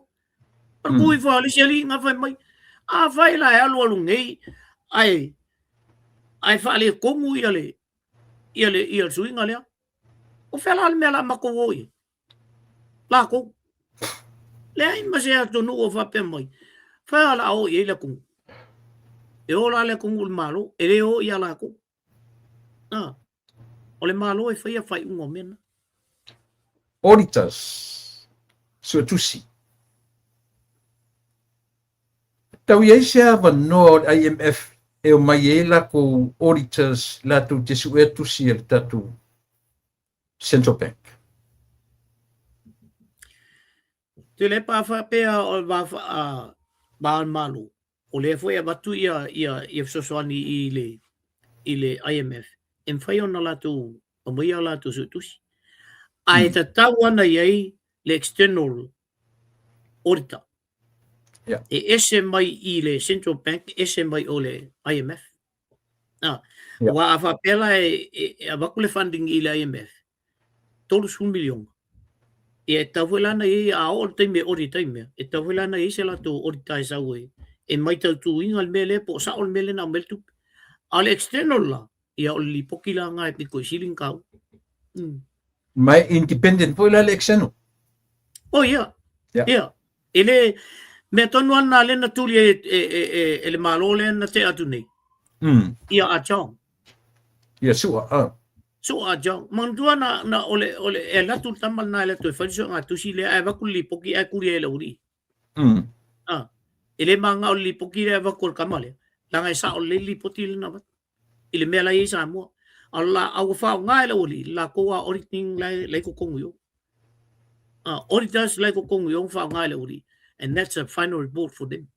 O le kui fua le isi alii na fai mai, a fai la e alu alu nei, ae faaletonu ia le suiga lea. O fea la le mea la matou o i ai? Lakou. Leai ma se atunuu o faapea mai, fai a la o i ai le atunuu. E o la le atunuu i le Malo, e le o ia lakou. O le Malo e faia faaiuga o mea na. Auditors, suetusi. Tau i ai se avanoa o le IMF e o mai ai lakou auditors latou te suea tusi a le tatou Central Bank. Te le pa faapea o le va o le Malo, o lea foi e avatu ia fesoasoani i le IMF, e mafai ona latou aumaia latou suetusi. Ae tatau ana i ai le external auditor. E ese mai i le Central Bank, ese mai o le IMF. Aua a faapea la e avatu le funding i le IMF, 30 miliona. Ia e tatau foi la ona i ai, a oo le taimi e audit ai mea, e tatau foi la ona i ai se latou auditor e sau e maitautuina le mea lea po o sao le mea lea na aumai le tupe. A o le external la, ia o le lipoti la na e pito i sili ona taua. Ma e independent foi la le external. Oh ia. Ia. E le mea tonu ana lea na tuli e le Malo lea na tea atu nei. Ia a Chong. Ia sua. Sua a Chong. Manatua na o le e alu atu le tama lena e alu atu e fai le suega tusi lea ae avatu le lipoti ae tuli ai e le aualii. E le manao le lipoti lea e avatu e le tama lea. Leaga e sao lelei le lipoti lea na avatu i le mea la e i ai Samoa. A o la a ua faaaoga e le aualii le latou a auditing la e i totonu i o. Auditors la e i totonu i o ma faaaoga e le aualii. And that's a final report for them.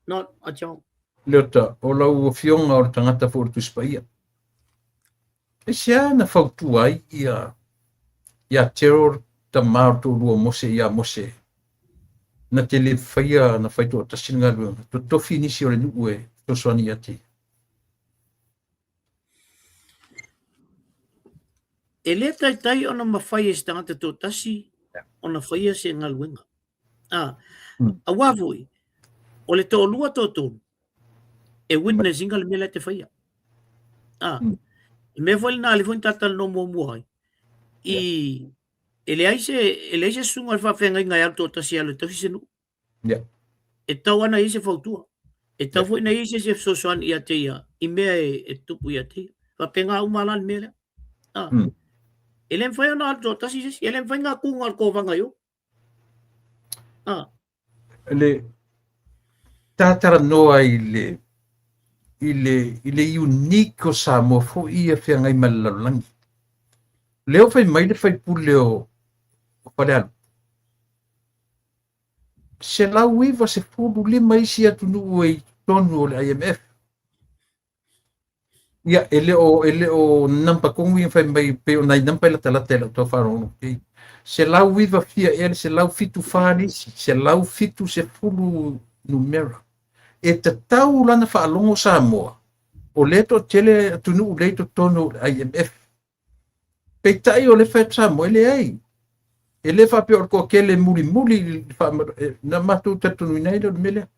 Not a job. Leota, o lau afioga o le tagata foi o le Tusi Paia. E sea na fautua ai ia Gerald tama o le toalua o Mose ia Mose na te le faia na fai toatasi le galuega. Totofi nisi o le nuu e fesoasoani ia te ia. E le taitai ona mafai e se tagata toatasi ona faia se galuega. Aua foi, o le toalua toatolu, e witness ina le mea lea e te faia. Le mea foi lena lea foi na ta talanoa muamua ai, i e leai se susuga o le faafeagaiga e alu toatasi e alu e tausi se nuu. E tatau lava ona i ai se fautua. E tatau foi ona i ai se isi e fesoasoani ia te ia i mea e tutupu ia te ia. Faapena uma la le mea lea. E le mafai ona alu toatasi se isi, e le mafai ona tuga le kovaga i o. Le Tatalanoa i le i le i le unique o Samoa foi ia feagai ma le lalolagi. Lea ua fai mai le faipule o Falealupo, 195 isi atunuu e i totonu o le IMF. Ia, e le o number tonu ia fai mai, pei o nai number e latalata i lau tau faalogologo atu. 109 fia ea le 174 le isi, 170 numera. E tatau lana faalogo Samoa, o lea toatele atunuu lea i totonu o le IMF. Peitai o le fai atu Samoa e leai. E le faapea o le toatele mulimuli na matou talitonuina ai lea o le mea lea.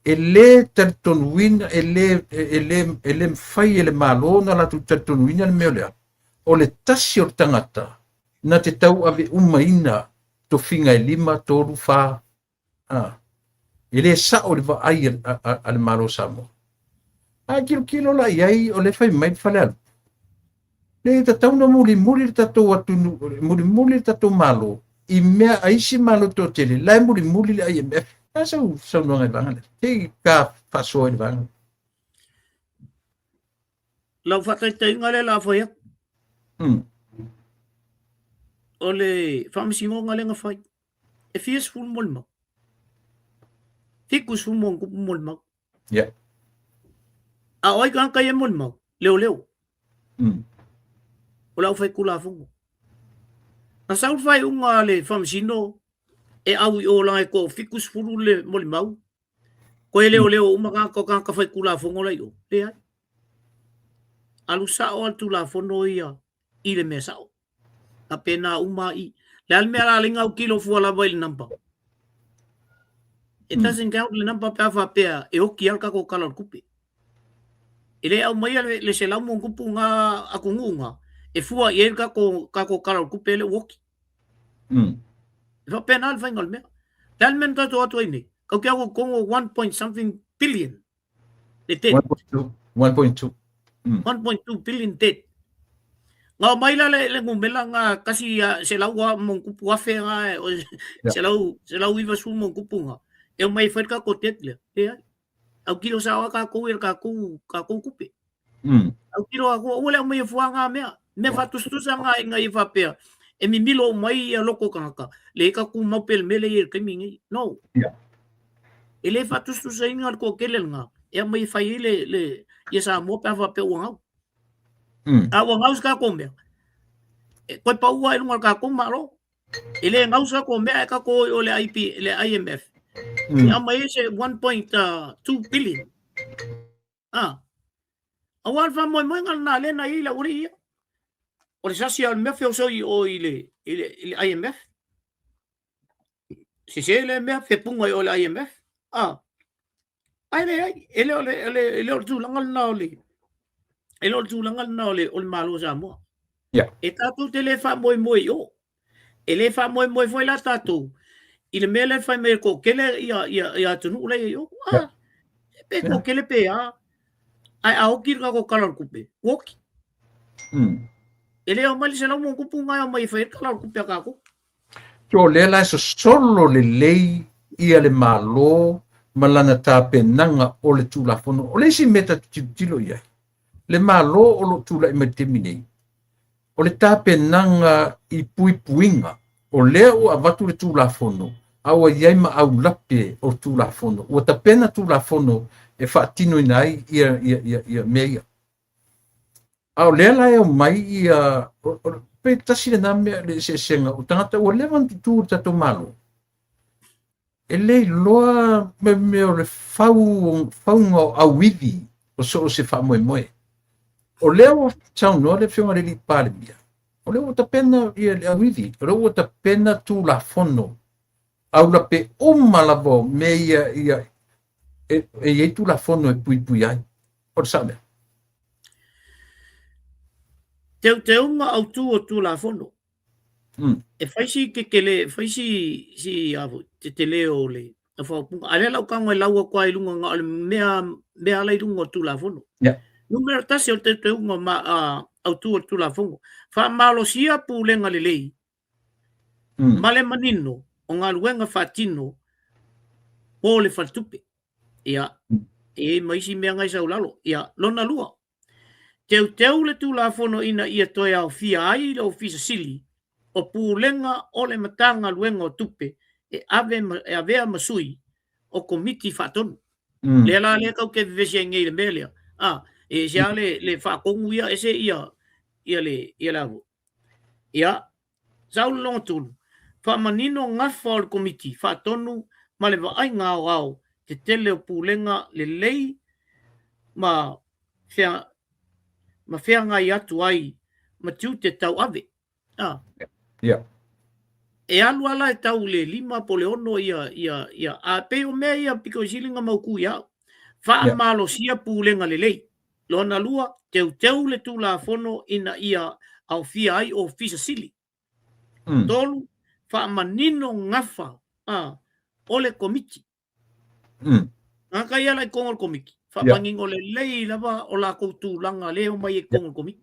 E le talitonuina, e le mafai e le Malo na latou talitonuina le mea lea. O le tasi o le tagata na te tau ave umaina tofiga e 5, 3, 4. E le sao le vaai a le Malo Samoa. A kilokilo la i ai o le fai mai le Falealupo. Le tatau na mulimuli le tatou atunuu, mulimuli le tatou Malo, i mea a isi Malo toatele, la e mulimuli le IMF. A sau saunoaga i vaega lea. Te ka faasoa i le vaega. Lau faataitaiga lea la fai atu. O le faamasinoga lea na fai. E fia sefulu molimau. 70 ma ona tupu molimau. Yeah. A o ai tagata ia e molimau? Leoleo. O le aufaitulafono. Na sau le faaiuga a le faamasino e au i o laga e toa 70 le molimau. Koe leoleo uma tagata o tagata faitulafono la i o. Leai. Alu sao a le tulafono ia i le mea sao. Faapena uma i. Le a le mea la lenga au kilo fua lava i le number. It doesn't count le number pe a faapea e oki lava le tatou tala o le tupe. E le aumaia le 100 ma ona tupu nga atunuu nga e fua i ai le tatou tala o le tupe lea ua oki. E faapena le faiga o le mea. Le a le mea na tatou atu ai nei? Kau te au totonu o 1 point something billion le debt. 1.2. 1.2. 1.2 billion debt. Nga mai la le numera nga kasi se lau a mo kupu afe nga se lau iwa su mo kupu nga. E mai fai ka ko debt le. Le ai. Au kilo sa wa ka ko ka ko ka ko kupe. Au kilo a ko ua le mai fua nga mea. Mea faatusatusa nga i nga i faapea e mimilo mai ia loko tagata le ka kumau pe le mea lea i le taimi nei. No. Yeah. E le faatusatusaina le toatele lena e aumai e fai ai le, le ia Samoa pe a faapea ua gau. A ua gau se tatou mea, e toe paua i luga o le tatou Malo. E le gau se tatou mea ae tatou o i o le IP, le IMF. E aumai ai se 1.2 billion. Ah. Aua le faamoemoega lena lea na i ai le aualii ia. O le sasi lava o le mea feosoi i o i le, i le, i le IMF. Sese le mea fepunga i o le IMF. Ah. Ae leai, e le o le, e le o le tulaga lena o le, e le o le tulaga lena o le, o le Malo o Samoa. Yeah. E tatou te le faamoemoe i o. E le faamoemoe foi la tatou i le mea lea e fai mai e toatele ia, ia, ia atunuu la i o. Ah, pe toatele pe a. Ae a oki le tatou tala o le tupe, ua oki. E le aumai le 100 ma ona tupu nga e aumai e fai ai le tala o le tupe a tatou. So lea la e sosolo lelei ia le Malo ma lana tapenaga o le Tulafono. O le isi mea tatou tilotilo i ai, le Malo o lo o tulai mai i le taimi nei, o le tapenaga i puipuiga, o lea ua avatu le Tulafono, a ua i ai ma aulape o Tulafono. Ua tapena Tulafono e faatinoina ai ia mea ia. A o lea la e omai ia, pe tasi lena mea le eseesega o tagata ua leva ona tutū i le tatou Malo. E le iloa mea o le fauga o auivi o so o se faamoemoe. O lea ua saunoa le Afioga i le Palemia, o lea ua tapena ia le auivi, o lea ua tapena Tulafono aulape uma lava o mea ia, ia e i ai Tulafono e puipui ai. O le sao lea. Teuteuga autu o Tulafono. E fai si tetele, e fai si, si a foi, tetele o le faaupuga. A lea lau tago e lau atu lava i luga na o le mea, mea ala i luga o le Tulafono. Yeah. Numera tasi o le teuteuga ma, autu o le Tulafono. Faamalosia pulega lelei ma le manino o galuega faatino po le faletupe. Ia, e i ai ma isi mea na e sau i lalo. Ia, lona lua, teuteu le Tulafono ina ia toe aofia ai le Ofisa Sili o Pulega o le Matagaluega o Tupe e ave ma, e avea ma sui o Komiti Faatonu. Lea la lea tatou te vevesi ai nei i le mea lea, a, e ese lava le, le faatonu ia, ese ia, ia le, ia le a foi. Ia, Saulu lona tolu, faamanino gafa o le Komiti Faatonu ma le vaaiga aoao tetele o pulega lelei ma fea, ma feagai atu ai ma tiute tauave. A. Yeah. E alu ala e tau le lima po le ono ia, ia, ia, a pei o mea ia pito i sili na mautu ia au. Faamalosia pulega lelei. Lona lua, teuteu le Tulafono ina ia aofia ai Ofisa Sili. Tolu, faamanino gafa a o le Komiti. Gata ia la i totonu o le Komiti, faamanino lelei lava o latou tulaga lea e omai ai i totonu o le Komiti.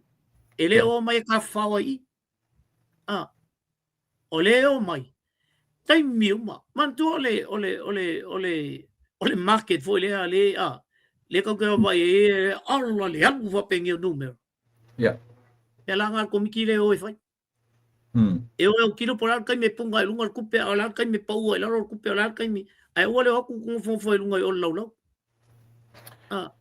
E le o omai e tafafao ai i i. A, o lea e omai taimi uma. Manatua o le, o le, o le, o le, o le market foi lea, le, a, lea tatou te vaavaai ai, ala le alu faapenei o numera. Ia la na le komiti lea e o e fai. E o e autilo po o le a le taimi e puna ai i luga le tupe, a o le a le taimi e pau ai i lalo le tupe, o le a le taimi, ae aua le o atu nofonofo ai i luga i o le laulau. A.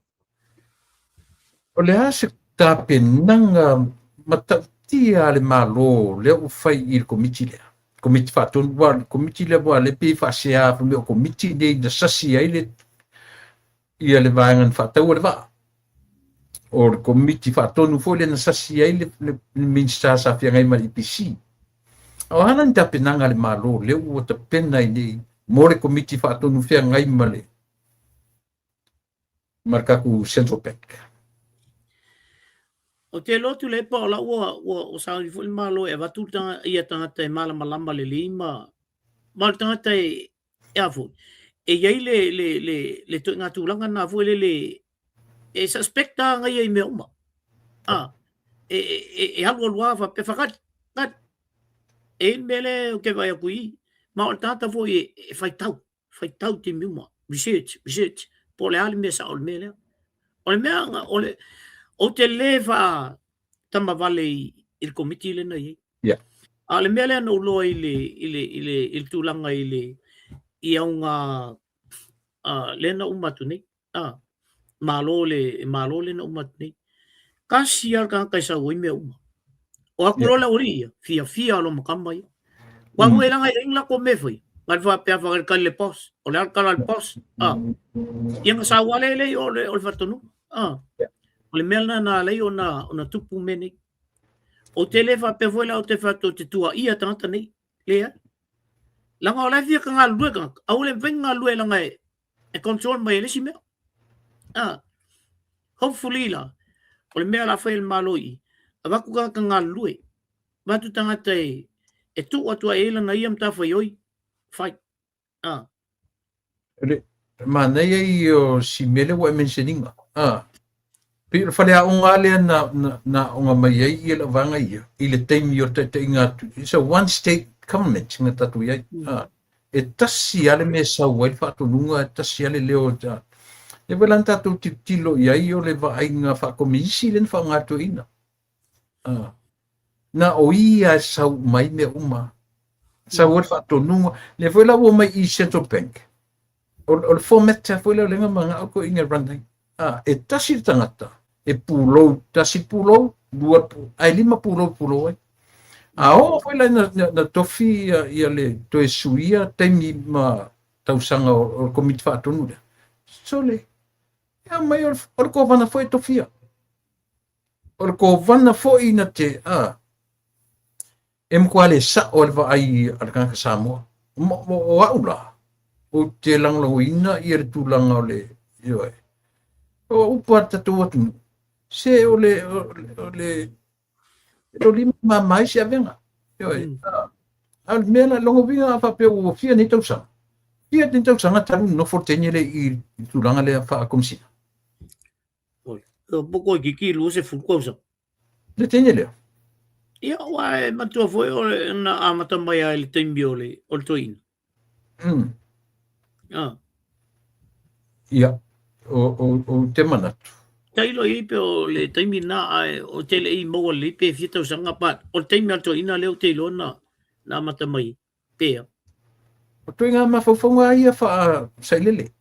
O le a se tapenaga matautia a le Malo lea ua fai i le Komiti lea? Komiti Faatonu, aua o le Komiti lea aua lea pei e faasea fai mai o Komiti nei na sasi ai le ia le vaega na faataua le vaa. O le Komiti Faatonu foi lea na sasi ai le, le, le Minisita sa feagai ma le EPC. A o a la ni tapenaga a le Malo lea ua tapena ai nei mo le Komiti Faatonu feagai ma le ma le tatou Central Bank? Ou te iloa Tuilaepa o la ua ua ua sauni foi le Malo e avatu le tanga, ia tagata e malamalama lelei ma ma le tagata e e a foi e i ai le le le le ituaiga tulaga lena foi lele e suspect lava ia i mea uma. A e e e alualu lava faapea faatali, tali. E i ai le mea lea ou te vaai atu i i, ma o le tagata foi e e faitau. Faitau taimi uma, research, research, po o le a le mea sao o le mea lea. O le mea, o le, ou te le faatamavale i, i le komiti lea na i ai. A o le mea lea na ou iloa i le, i le, i le, i le tulaga i le, i auga lea na uma atu nei. A, Malo le, Malo lea na uma atu nei. Tasi lava le tagata e sau ai mea uma. O atu loa le aualii ia, fiafia loma tama ia. Ua mm. leaga e leai ni latou mea e fai. Na le faapea faatalitali le boss. O le a le tala a le boss. A. Ia na sau lava le o le, o le faatonuga. A. O le mea lena na ala ai ona, ona tupu mea nei. Ou te le faapea foi la ou te faapea ou te tuuaia tagata nei. Leai. Leaga o la e fia ka galulue tagata. Aua le mafai ona galulue leaga e, e control mai e le isi mea. Ah, hopefully la, o le mea la fai e le Malo i i, avatu tagata galulue, avatu tagata e, e tuu atu ai e lana ia matafaioi, fai. Ah. Le manaia ia o si mea lea ua e mention ina. Ah. Pei o le faleaoga lea na, na, na aoga mai ai ia le vaega ia i le taimi o le taitaiga atu. It's a one state government na tatou i ai. Ah. E tasi lava le mea e sau ai le faatonuga, e tasi lava le leo o le Lea foi la na tatou tilotilo i ai o le vaaiga faakominisi lea na faaaoga atu. Ah. Na o ia e sau mai mea uma. Sau ai le faatonuga. Lea foi la ua omai i Central Bank. O, o le format foi lea o lea na manao ko inga run ai. Ah, e tasi le tagata, e pulou, tasi pulou, lua, ae lima pulou pulou ai. A oo foi la na, na, na tofi ia, ia le toe suia taimi ma tausaga o, o le komiti faatonu lea. Sole, e aumai o le, o le kovana foi e tofia. O le kovana foi na te, a, e matua le sa'o le vaai a le tagata Samoa. O au la, ou te lagolagoina ia le tulaga o le, ioe, o upu a le tatou atunuu, se o le, o le, o le, o lima mama ai se avega. Ioe, a o le mea la, lona uiga a faapea ua fia nei tausaga, fia nei tausaga talu nofo le teine lea i le tulaga lea faa-Komesina. Oi, po toeitiiti 20 tausaga. Le teine lea? Ia, aua e matua foi o le, na amata mai lava i le taimi o le, o le toeaina. Ah. Ia, o te manatu. Tailo i ai pe o le taimi na ae o te le i maua lelei pe fia tausaga but o le taimi a le toeaina lea ou te iloa na na amata mai pea. O ituaiga mafaufauga ia faasailele.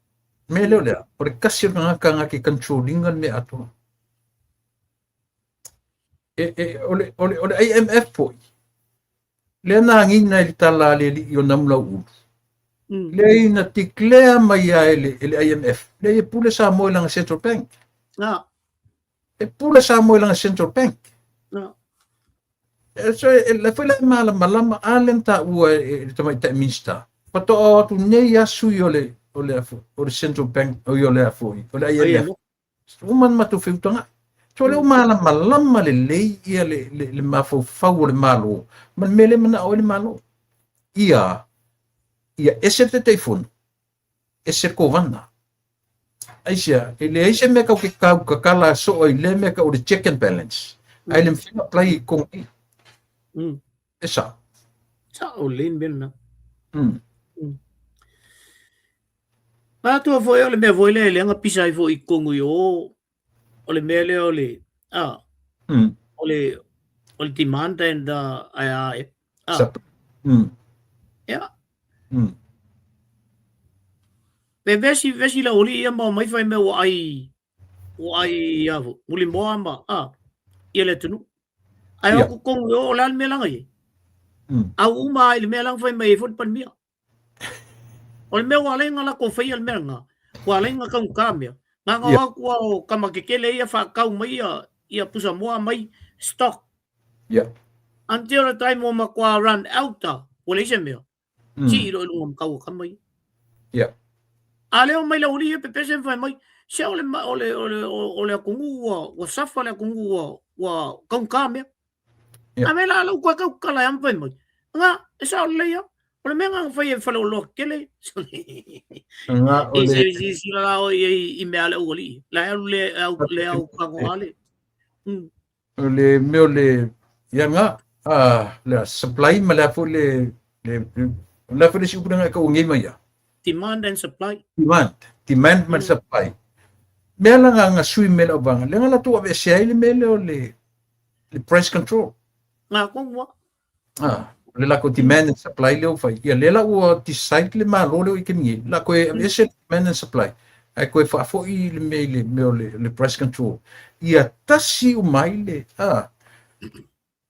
Mea lea o lea, o le kasi o le tagata na te control ina le mea atoa. E, e, o, le, o, le, o le IMF foi, lea na agiga i le tala a le alii o Namulau'ulu, lea ina declare mai ai e le IMF, lea e pule Samoa i lana Central Bank. E pule Samoa i lana Central Bank. E, so, e, le foi la e malamalama a le na taua e le tamaitai Minista. Faatoa o atu nei a sui o le Central Bank, o le foi, o le IMF. Uma ona matou feutagai. So lea ua malamalama lelei ia le mafaufau o le Malo ma le mea lea e manao ai le Malo. Ia ese le Taitaifono, ese le Kovana. Aisea, e leai se mea kau ke kau kakala soa i lea mea kau le check and balance. Ae le mawhai na apply i kong i. E sao. Sao lelei le mea lena. Atoa foi o le mea foi lea e leaga pisa ai foi i totonu i o, o le mea lea o le, o le demand and ae a e. Ia. Pe vesi, vesi lau alii ia ma omai fai mea ua ai a fo, mulimoa ma a, ia le atunuu. Ae o totonu i o, o le a le mea laga i ai? Au uma ai le mea laga fai mai ai foi le Palemia. O le mea ua ala ai ona latou faia le mea lena, ua ala ai ona taugata mea. Na ona o atu lava o tama tetele ia faatau mai ia pusamoa mai stock. Until the time ua matua run out a, ua leai se mea. Sii loa i luga ma tau o tama ia. A lea omai le aualii ia pepese ma fai mai, se o le, o le, o le, o le atunuu ua suffer le atunuu ua taugata mea. A me la lau koe kau kala e am fai mai. Nga, e sao lelei a. O le mea nga fai e faleoloa tetele. Nga o le... E si si la o i mea le aualii. La e alu le au le au kago ale. O le mea o le ia nga le supply ma le a foi le a foi le isi upu lena e kauagia mai ia. Demand and supply. Demand, demand ma le supply. Mea la nga sui me lau vaega, lea nga latou aveesea ai le mea lea o le price control. Nga tonu a. O le lakou demand and supply lea ua fai. Ia lea la ua decide le Malo lea ua i taimi nei, la koe aveese le demand and supply, ae koe faafoi le mea i le mea o le price control. Ia tasi uma ai le,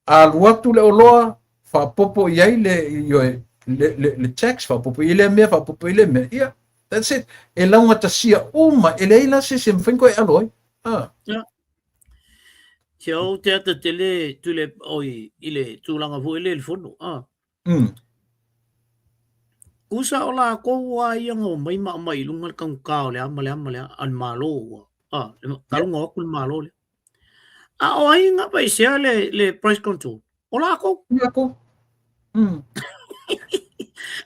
alu atu le oloa, faapopo i ai le, ioe, le tax, faapopo i ai lea mea, faapopo i ai lea mea. Ia, that's it. E laugatasia uma, e leai la se isi e mafai ona koe alo ai. Ia. Se ou te ata tele tule oi i le tulaga foi lea i le fono. Usa o lakou a ia na omai ma aumai i luga le taugata o le a ma le a ma le a a le Malo ua a le taluga o atu le Malo lea. A o ai na aveesea le price control? O lakou. Lakou.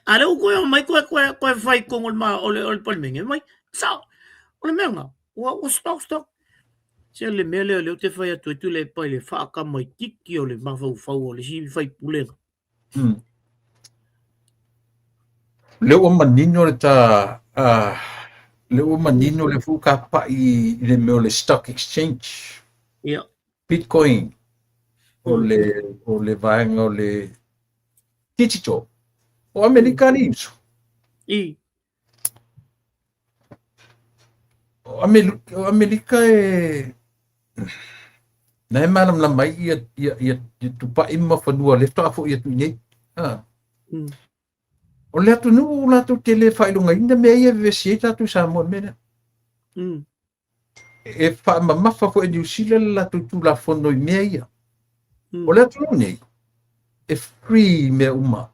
A lea ua toe omai toe fai i totonu o le Palemene mai sao. O le mea lena, ua stock stock. Se le mea lea lea ou te fai atu ai Tuilaepa i le faatamaitiiti o le mafaufau o le isi faipule lena. Lea ua manino le ta lea ua manino le foi kapa'i i le mea o le stock exchange. Bitcoin o le vaega o le digital. O Amerika le uso. O Amerika e na e malamalama ai ia tupai ma fanua le faatoa foi atu i nei. O le atunuu latou te le faailogaina mea ia e vevesi ai tatou i Samoa i le mea lea. E faamamafa foi e Niu Sila le latou Tulafono i mea ia. O le atunuu nei, e free mea uma.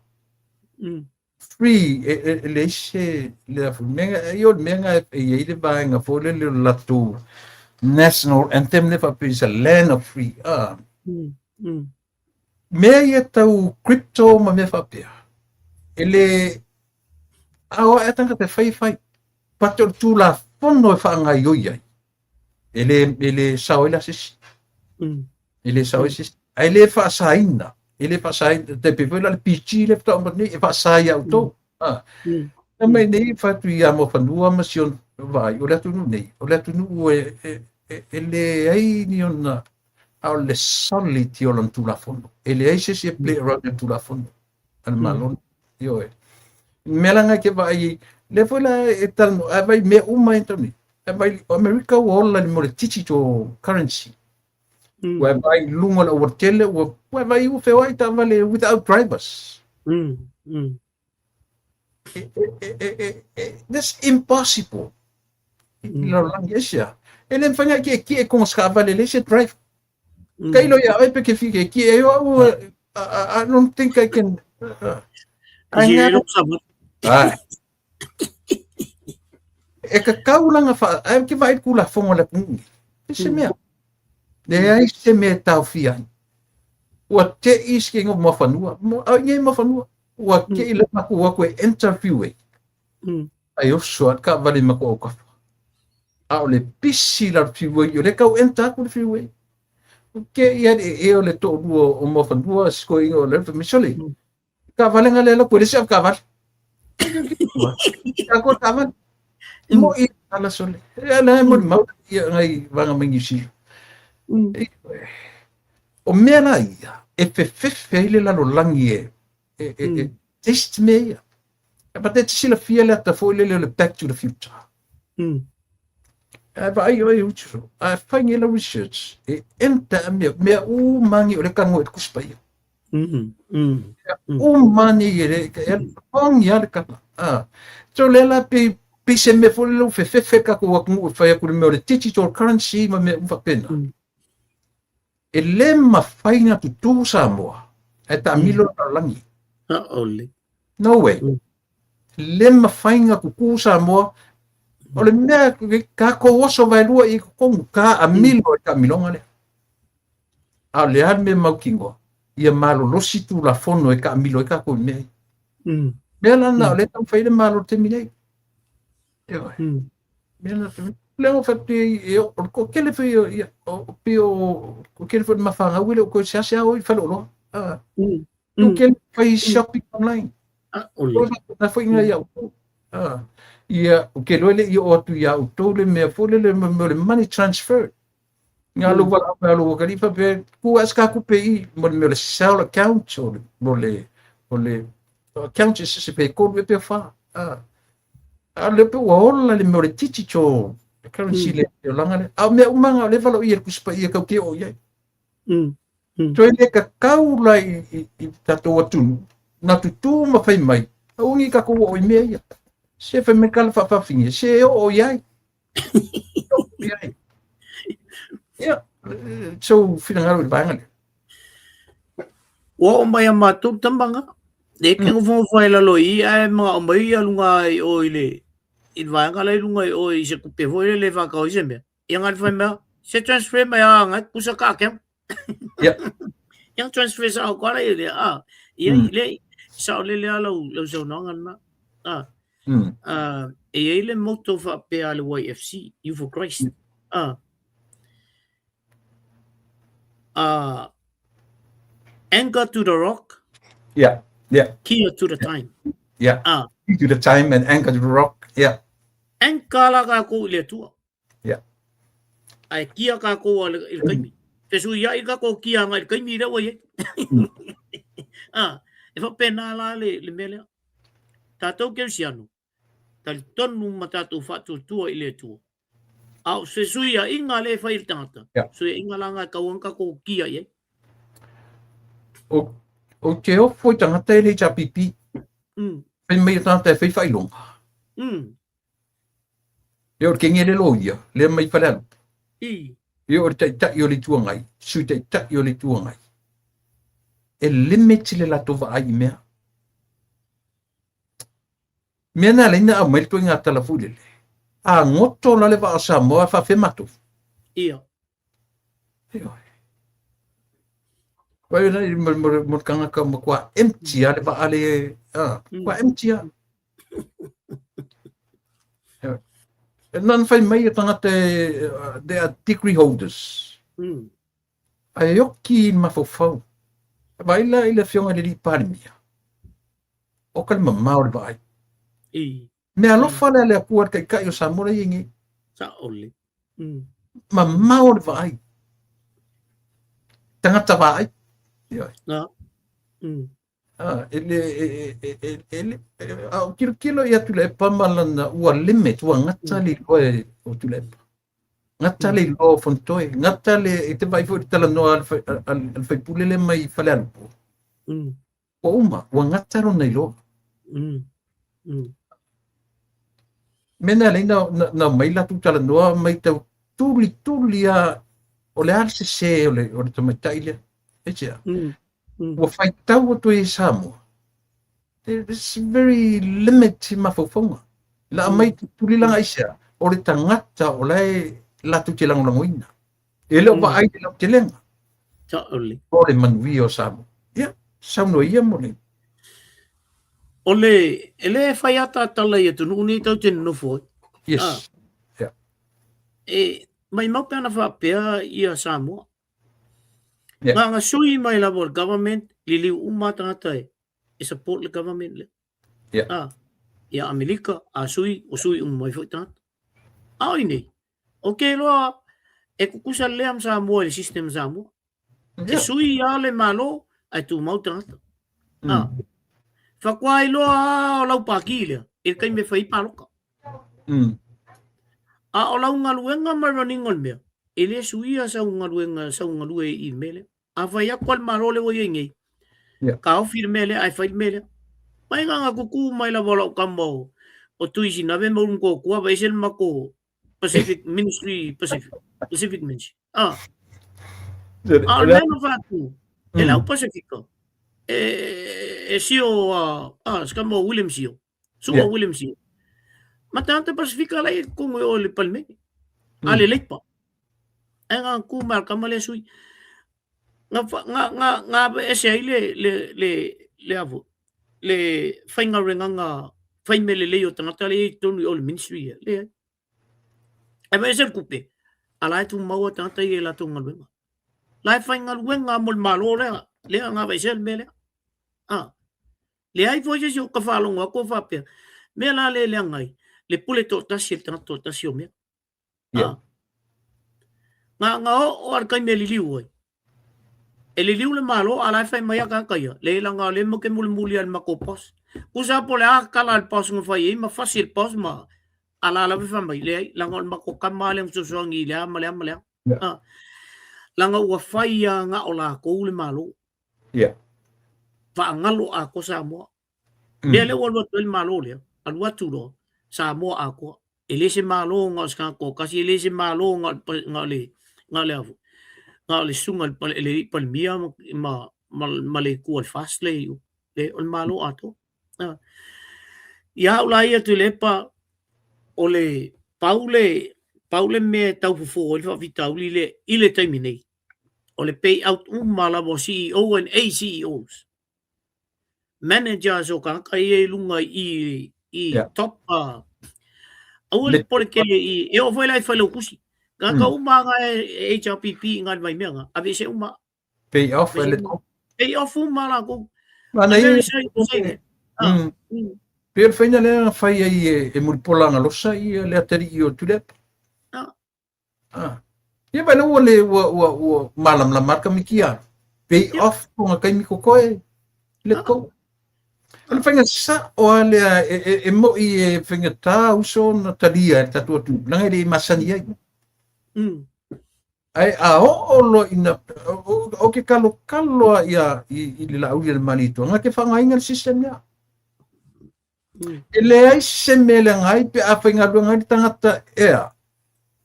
Free, e leai se le a foi mea, ia o le mea lena e i ai le vaega foi lele o le latou national anthem lea faapea is a land of free. Mea ia tau crypto ma mea faapea, e le a o ae tagata e fai e fai. But o le Tulafono e faagaioi ai, e le sao ai la se isi. E le sao ai se isi. Ae le faasaina, e le faasaina, tai pei foi la le PG lea faatoa uma nei, e faasa ia outou. Na mai nei fai atu ia Muafanua ma si ona Vaai, o le atunuu nei, o le atunuu e, e, e, e leai ni ona, a o le solid o lona Tulafono. E leai se isi e play around i le Tulafono a le Malo. Ioe. Mea la ngai ke vaai, le foi la e talanoa, a vai mea uma e tau nei. A vai, o Amerika ua ola i le mea o le digital currency. Ua e vaai i luga o le aualatele, ua, ua e vaai ua feoai taavale without drivers. That's impossible. I lalolagi asia. E le mafai ona e tietie i koga o se taavale e leai se driver. Tailo ia oe pe ke fia tietie ai o au, I don't think I can. Ai ngā... E kakau langa wha, ai ke vai kula fongo le atunuu nei. E se mea. Leai se mea e taofia ai. Ua te'i se keiga o Muafanua, au i nei Muafanua, ua te'i le matou o atu e enter freeway. Ai oso lava le taavale i matou autafa. A o le pisi la o le freeway, o lea e tau enter atu le freeway. Ua te'i lava le ee o le toalua o Muafanua, si toeaina o le fai mai, sole, taavale nga lea alu atu e leai se avetaavale. Tatou taavale. Mo'i ala sole. E ala e molimau ia ngai vaega mai Niu Sila. O mea la ia, e fefefe ai le lalolagi e, e, e, e test mea ia. E pate te silafia le ata foi lele o le Back to the Future. Ae vaai oe utu, ae fai nei lau research, e enter a mea, mea uma nei o le tago i le Tusi Paia. Uma nei e le, e pongi lava le tala. Ah. So lea la pei, pei se mea foi lele ua fefefe le tatou atunuu e fai atu i le mea o le digital currency ma mea uma faapena. E le mafai ona tutū Samoa ae taamilo le lalolagi. Aole. No way. E le mafai ona tutū Samoa. O le mea tatou oso vaelua i totonu, taamilo i le taamiloga lea. A o le a le mea mautinoa, ia malolosi Tulafono e taamilo ai tatou i mea ia. Mea la lena o lea e taumafai ai le Malo i le taimi nei. Ioe. Mea la lea ua faapea e o le toatele foi o ia o pei o toatele foi o le mafanau e le o toe seasea o i faleoloa. Ah. Toatele fai shopping online. Ah, ole. Na foi ngai ia outou. Ah. Ia, ou te iloa e le i oo atu ia outou le mea foi lele mo le money transfer. Nga lou valaau mai a lou atalii faapea, tuu ae se ta tupe i i mo le mea o le cell account o le, mo le, o le account e se pe tolu ea pe fa. Ah. A o lea pe ua ola le mea o le digital currency le olaga lea. A o mea uma nga o lea e valaauia e le Tusi Paia tatou te oo i ai. Toe le kakau la i, i, i tatou atunuu, na tutū ma fai mai, aua nei tatou oo i mea ia. Se fai mai kala faafaafine, se e oo i ai. E oo i ai. Ia, sou finagalo i le vaega lea. Ua oo mai a matou tamaga, e ke nofonofo ai lalo i i, ae manao mai ia luga i o i le i le vaega la i luga i o i se tupe foi lele e whakao i se mea. Ia ngā whai mea, se transfer mai a ngai pusa ka ake. Ia transfer sa o koara i le a. Ia i le sa o lele a lau lau saunoaga lena. A. E i ai le motto faapea a le YFC, Youth for Christ. A. Anchor to the rock. Yeah, yeah. Key to the time. Yeah. Key to the time and anchor to the rock. Yeah. Anchor la kākou i le Atua. Yeah. Ae kia kākou a le, i le taimi. Fesuiaʻi kākou kia agai i le taimi lea ua i ai. E faapena la le, le mea lea. Tātou Kerisiano, talitonu ma tātou faatuatua i le Atua. A o se fesuiaʻiga lea e fai e le tagata, Yeah. fesuiaʻiga la nga e tau ana kākou kia i ai. O, o te ofo i tagata e le HRPP. Fai mai e tagata e fai faailoga. Ia o le kenge le loia, lea mai Falealupo. Ia o le taitai o le Itu Agai, Sui Taitai o le Itu Agai. E limit le latou vaai i mea. Mea na ala ai na aumai le ituaiga tala foi lele. A goto la le vaa o Samoa e faafefea matou. Ia. Ioe. Vai na mo mo mo le tagata matua empty lava le vaa le, a, matua empty lava. E nana whai mai e tangata e, they are degree holders. Ae oki i le mafaufau. Vaai la i le afioga i le alii Palemia. Oka le mamao o le vaai. Mea alofa lea a le Atua i le Taitai o Samoa la e i ai nei. Sao lelei. Mamao le vaai. Tagata vaai. Ioe. Ah, e le, e, e, e, e, le, a o tilotilo ia Tuilaepa ma lana, ua limit, ua gata le iloa e, o Tuilaepa. Gata le iloa o Fonotoe, gata le, e te vaai foi i le talanoa a le, a le faipule lea mai Falealupo. Ua uma, ua gata lona iloa. Mea na alai na, na, na omai latou talanoa mai tau tuli tuli a o le a le sese o le, o le tamaitai lea. Aisea? Ua faitau atu ai e Samoa. It's very limit mafaufauga. La aumai tuli laga aisea? O le tagata o la e latou te lagolagoina. E le o vaai i le lautelega. O le manuia o Samoa. Ia, saunoa ia mo le... O le, e le fai ata tala i atunuu nei tau te nonofo ai. Yes. Ah. Yeah. E, maimau pe ana faapea ia Samoa. Yeah. Nga nga sui mai lava o le government, liliu uma tagata e, e support le government lea. Yeah. Ah, ia Amerika, a sui, o sui uma mai foi tagata. A oi nei, o ke loa e kukusa lea ma Samoa i le system Samoa. Yeah. E sui a le malo, ae tumau tagata. Ah. Whakuai loa a o lau pākī lea, i le taimi e whai pāloka. A o lau galuega ma le running o le mea, e le suia sau galuega, sau galue i le mea lea. A fai atu a le Malo lea ua i ai nei, Yeah. kaofi le mea lea ae fai le mea lea. Mai nga kuku mai lava o lau kama o, o Tui Sinave ma Ulu Matuatua, aveese le matou Pacific Ministry, Pacific, Pacific Ministry. Ah. A o le mea na fai atu, e le au Pasifika, e, e sio a, a, se kama o William Sio. Sua yeah. William Sio. Ma tagata Pasifika la i totonu o le Palemene. A le Leipa. Ae nga ku ma kama le sui. Nga nga nga nga ese ai le le le le avo le whainga renganga whai me le lei o tangata le i tonu i o le ministry e. Le ai. E ese le kupe. A la e tu maua tangata i e latou galuega. La e faigaluega mo le Malo lea, lea nga vaesea le mea lea. Ah. Leai foi se isi o ka faalogo atu o faapea, mea la le leaga ai, le pule toatasi e le tagata toatasi o mea. Yeah. Ah. Nga, nga oo a le taimi e liliu ai. E liliu le Malo, a la e fai mai a tagata ia, le laga o le mo ke mulimuli a le matou boss. Tusa po o le a kala a le boss na fai ai ma fasi e le boss ma a la lava e fai mai, leai, laga o le matou tama lea na fesoasoani i le a ma le a ma le a. Yeah. Ah. Laga ua fai a na o latou le Malo. Yeah. Faagalo atoa Samoa. Mea lea ua alu atu ai le Malo lea, alu atu loa, Samoa atoa. E le se Malo na o se tagata toatasi, e le se Malo na o na o le na o le a foi, na o le susuga i le alii Palemia ma ma ma le itu o le FAST lea i o. Le, o le Malo atoa. Ah. Ia au la ia Tuilaepa, o le pau le pau le mea e tau fofo ai le faafitauli lea i le taimi nei, o le pay out uma lava o CEO and ACEOs. Managers o tagata ia i lunga i, i Yeah. top uh, aua le popole tele i, e oo foi la i Failautusi. Tagata uma nga e HRPP i nga mai mea nga, aveese uma. Pay off Aveese e le uma. top. Pay off uma latou. Mana I'm ia, very sorry to say that. Ah, Pei o le faiga lea na fai ai e, e Mulipola Galosa ia le atalii o Tuilaepa. Ah. Ah. Ia vai ua le ua ua ua malamalama le tamaiti ia. Pay Yeah. off ko taimi kokoe. Let Ah. go. O le faiga sa'o a lea e, e, e mo'i e faigata uso na talia e le tatou atunuu, leaga e le masani ai. Ae a oo loa ina, o, o ke kalokalo a ia i, i le Laauli a le Malietoa, ke faaaogaina le system lea. E leai se mea leaga ai pe a faigaluega ai le tagata ea,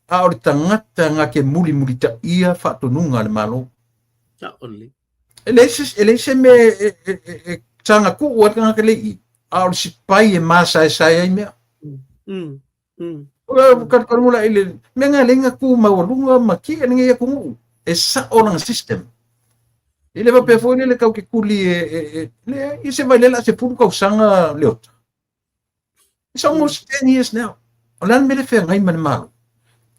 a o le tagata na ke mulimulitaia faatonuga a le Malo. E leai se, e leai se mea e, e, e, e tagatuu ai le tagata le i, a o le sipai e masaesae ai mea. O le kalukalu la i le mea nga le nga ku maualuga ma ki e lenei atunuu. E sa'o lana system. E le faapea foi lele tau ke kuli e, e, e leai, ia se vailele a 10 tausaga Leota. It's almost 10 years now. O le a le mea le feagai ma le Malo?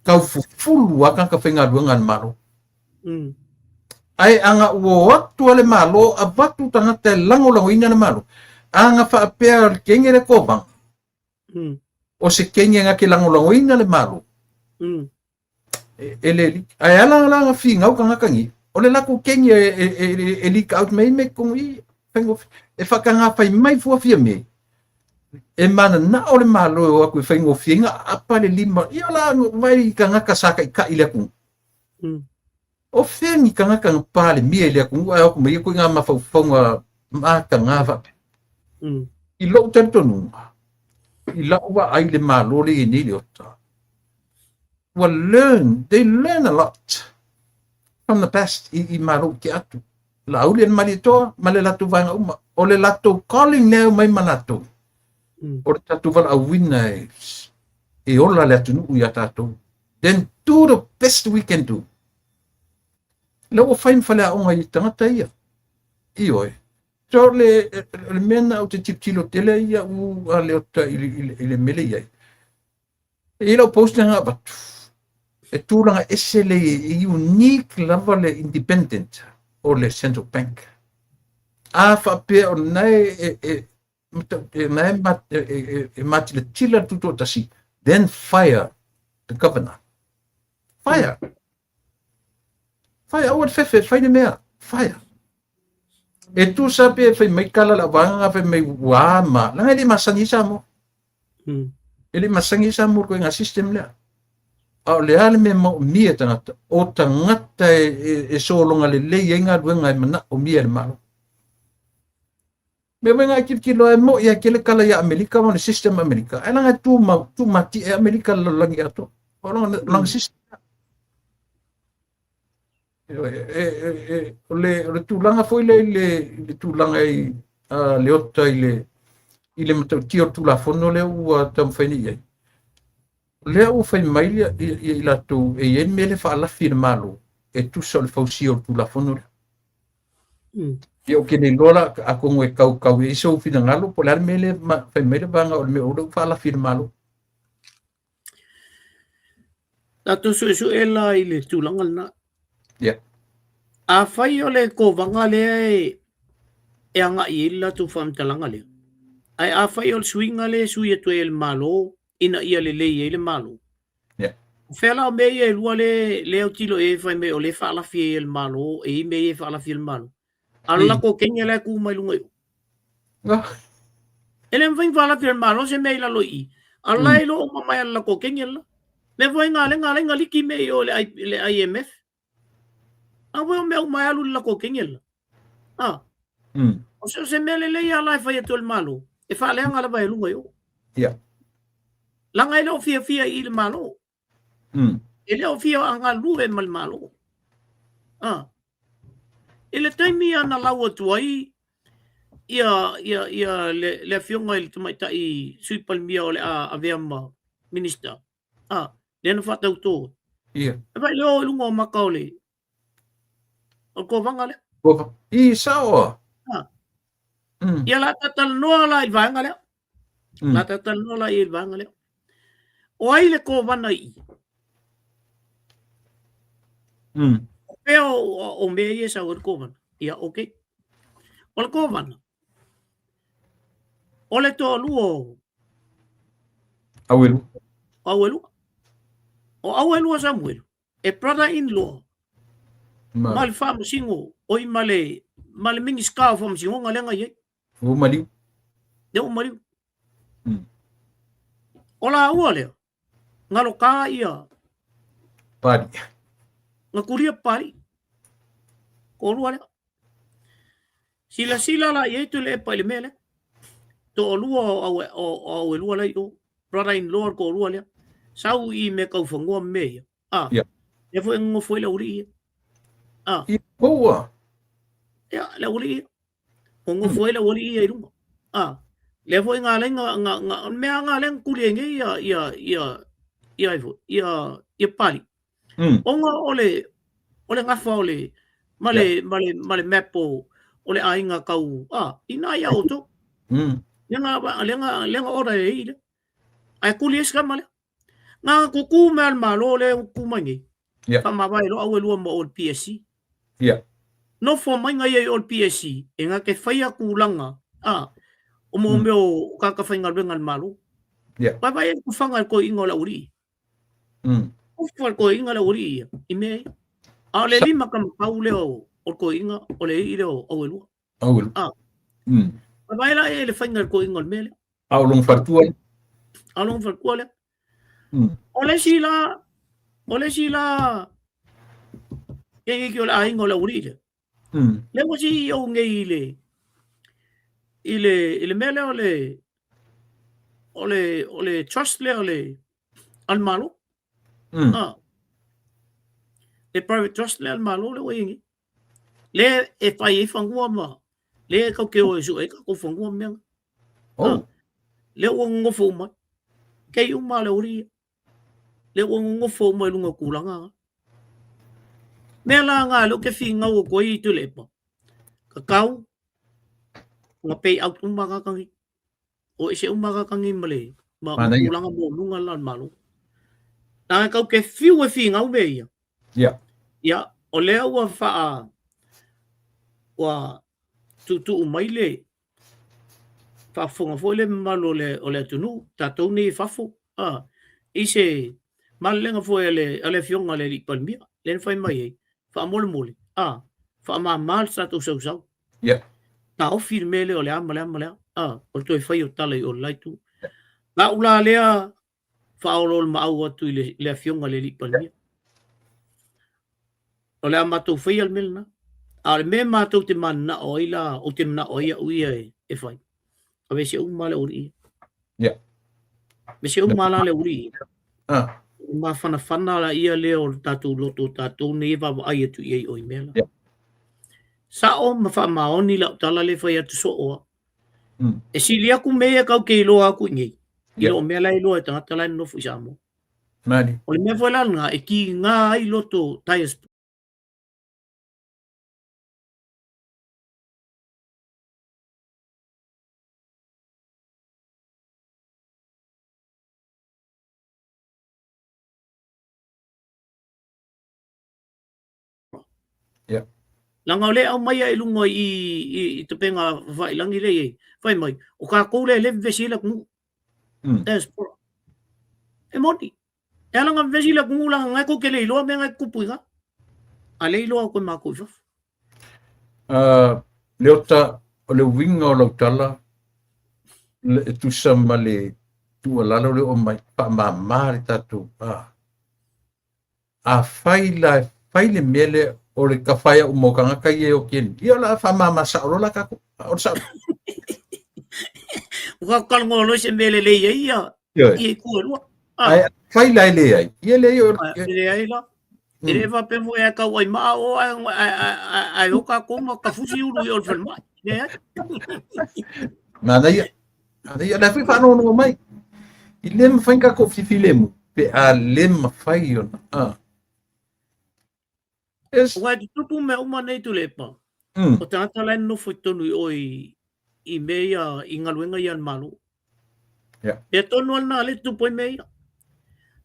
Tau fufulu a tagata faigaluega a le Malo. Ae aga ua o atu a le Malo, avatu tagata e lagolagoina le Malo. Aga faapea o le kenge le kovaga. O se kenge nga ke lagolagoina le Malo. E le ae ala la nga fingau ka ngakangi. O le lakou kenge e leak out mai me kongu i e whakanga whai mai fua fia me. E mana na o le Malo e o aku e whaingofie nga apa le lima. Ia la vai ka ngaka sa ka i ka i le akungu. O fea ni kangaka nga pale mia i le akungu ai aku mai ko ngā mawhauwhaunga maka ngā wape. I lou talitonunga, i lau wa ai le Malo le i nei le ota. Well, learn, they learn a lot from the past i malo ke atu. La auli le mali toa, ma le latou vaega uma. O le latou calling lea mai ma latou. O le tatou valaauina e ola le atunuu ia tatou. Then do the best we can do. La ua fai ma faleaoga i tagata ia. I oe. So le mea na au te tilotilo tele ia u a le ota i le mele iai. E lau post nga avatu. E tulaga ese le e unique lava le independent o le central bank. A faapea o lena e matilatila le tutoatasi, then fire the governor. Fire. Fire, aua le fefe, fai le mea. Fire. E tusa pe fai mai kala la vaega fai mai ua ma. Langa e le masani i Samoa. E le masani i Samoa ko ngā system lea. A o le a le mea maomia tagata, o tagata e sologa lelei ai galuega e manaomia e le Malo. Me wai ngā tilotilo e mo ia ke le kala ia Amerika ma le system Amerika. E langa tu ma tu mati e Amerika le lalolagi atoa. O langa system. O le tulaga foi le i le tulaga i le ota i le matautia o le Tulafono lea ua taumafai nei i ai. O lea ua fai mai ia i latou e i ai le mea lea faalafi i le Malo e tusa o le fausia o le Tulafono lea. Ia o ke le iloa la atonu e kaukau i ai sou finagalo po o le a le mea lea fai mai le vaega o le mea o lea ua faalafi i le Malo. Tatou suesue la i le tulaga lena. Afai o le kovaga lea e agai ai le latou faamatalaga lea, ae afai o le suiga lea e sui atu ai e le Malo ina ia lelei ai le Malo. O fea la o mea ia e lua le autilo i ai fai mai o le faalafi ai e le Malo, e i ai mea ia e faalafi e le Malo. A o le latou kenge la e tu mai luga i o. E le mafai ona faalafi e le Malo se mea i lalo i i. A la e iloa uma mai e le latou kenge la. Mea foi nga le nga le liki mea i o le IMF. A foi o mea uma e alu i le latou kenge la. O se mea lelei a la e fai atu e le Malo, e faaleaga lava e luga i o. Laga e le o fiafia i le Malo. E le o fia galulue ma le Malo. I le taimi ana lau atu ai ia ia ia le afioga i le tamaitai Sui Palemia o le a avea ma Minista. Lea na faatautō. E vai le o i luga o maka o le kovaga lea. I sao. Ia la talanoa la i le vaega lea. La talanoa la i le vaega lea. O ai le kovana i? O pea o mea ia e sau ai le kovana. Ia, okay. O le kovana, o le toalua o Auelua. Auelua. O Auelua Samuelu, e brother-in-law ma le faamasino oi ma le Minisita o Faamasinoga lea na i ai. Ua maliu. Lea ua maliu. O la ua lea, ngalo ka ia Pali. Nga kulia pali. Ko lua lea. Sila sila la i ai tu le epa i le mea lea. To o lua o au e lua lai o. Brother-in-law ko lua lea. Sau i me kauwhangua me ia. Lea foi ngofo i le uri ia. I poua. Ia, le uri ia. O ngofo ai le uri ia i lunga. Lea foi ngā lenga, ngā, mea ngā lenga kuli e ngei ia, ia, ia, ia ai foi, ia, ia pali. O ngā o le ngafa o le, ma le, ma le, ma le map o le aiga kau, ina ia oto. Lenga, lenga, lenga ora e i le. Ai kuli e skama le. Ngā kuku me al malo le ku mai nei. Whamawai lo au e lua mo o le PSC. No fo mai ngai ai o le PSC, e ngā ke whai aku langa, o mo meo o kaka whai ngā luenga le malo. Yeah. Vaevae ai le tofaga e le toeaina o le aualii. Ofa le toeaina le aualii ia i mea ia. A o le lima tamatau lea o le toeaina o le alii lea o Auelua. Auelua. Ah. Vaevae la e le faiga e le toeaina o le mea lea. A o lona faletua lea. A o lona faletua lea. O le isi la, o le isi la, keiki o le aiga o le aualii lea. Lea ua CEO nei i le i le i le mea lea o le o le o le trust lea o le a le Malo. Ah. Le private trust lea a le Malo lea ua i ai nei. Lea e fai ai fanua ma lea e kau te o e sue ai tatou fanua ma mea na. Oh. Ah. Lea ua nonofo uma ai. Kei uma le ori ia. Lea ua nonofo uma i luga o tulaga na. Mea la nga lea ou te finau atu ai i Tuilaepa, tatau ona pay out uma tagata nei. O ese uma tagata nei ma le ma Manaia. tulaga maualuga la o le Malo. Leaga tatou te fiu e finau mea ia. Ia. Ia, o lea ua faa ua tuutuu mai le faafofoga foi le mamalu o le, o le atunuu, tatou nei i fafo, a, i se malelega foi a le, a le Afioga i le Alii Palemia, lea na fai mai ai, faamolemole, a, faamama le tatou sausau. Taofi le mea lea o le a ma le a ma le a, a, o le toe fai o tala i o le la itu. Lau la lea faaoloolomaau atu i le, le Afioga i le Alii Palemia. O le a matou faia le mea lena. A o le mea matou te mananao ai la, ou te manao ai au ia e, e fai. Aveese uma le aualii. Aveese uma la le aualii. Mafanafana la ia lea o le tatou loto o tatou nei e vaavaai atu i ai o i mea la. Sao ma faamaoni lau tala le fai atu soo a. E sili atu mea ia kau ke iloa atu i nei. I lo mea la iloa e tagata la e nonofo i Samoa. Mani. O le mea foi la lena e kiga ai loto diaspora. Leaga o lea e aumaia i luga i, i, i tapenga faafailangi lea e i ai, fai mai, o tatou lea e le vevesi ai le atunuu. Diaspora. E moni. E ala ona vevesi le atunuu leaga na e tou te le iloa mea na e tutupu i ina. A le iloa atu e matou i fafo. Leota, o le uiga o lau tala, e tusa ma le tuualalo lea ua aumai, faamama le tatou, Afai la e fai le mea lea o le tafaia uma o tagata ia e oti ai, ia o le a faamama sao loa la tatou. O le sao. Ua tatou talanoa loa i se mea lelei ai ia Ioe. ia itu e lua. Ae afai la e leai, ia leai o E leai la. E le faapea foi e tau ai maa o ae ae o tatou ma tafusi ulu i o le falemai. Leai. Manaia. Manaia. O la foi faanoanoa mai. I le mafai ona tatou filemu pe a le mafai ona. Yes. Aua e tutupu mea uma nei Tuilaepa. O tagata la e nonofo i totonu i o i, i mea ia, i galuega ia a le Malo. Mea tonu lava lena lea e tutupu ai mea ia.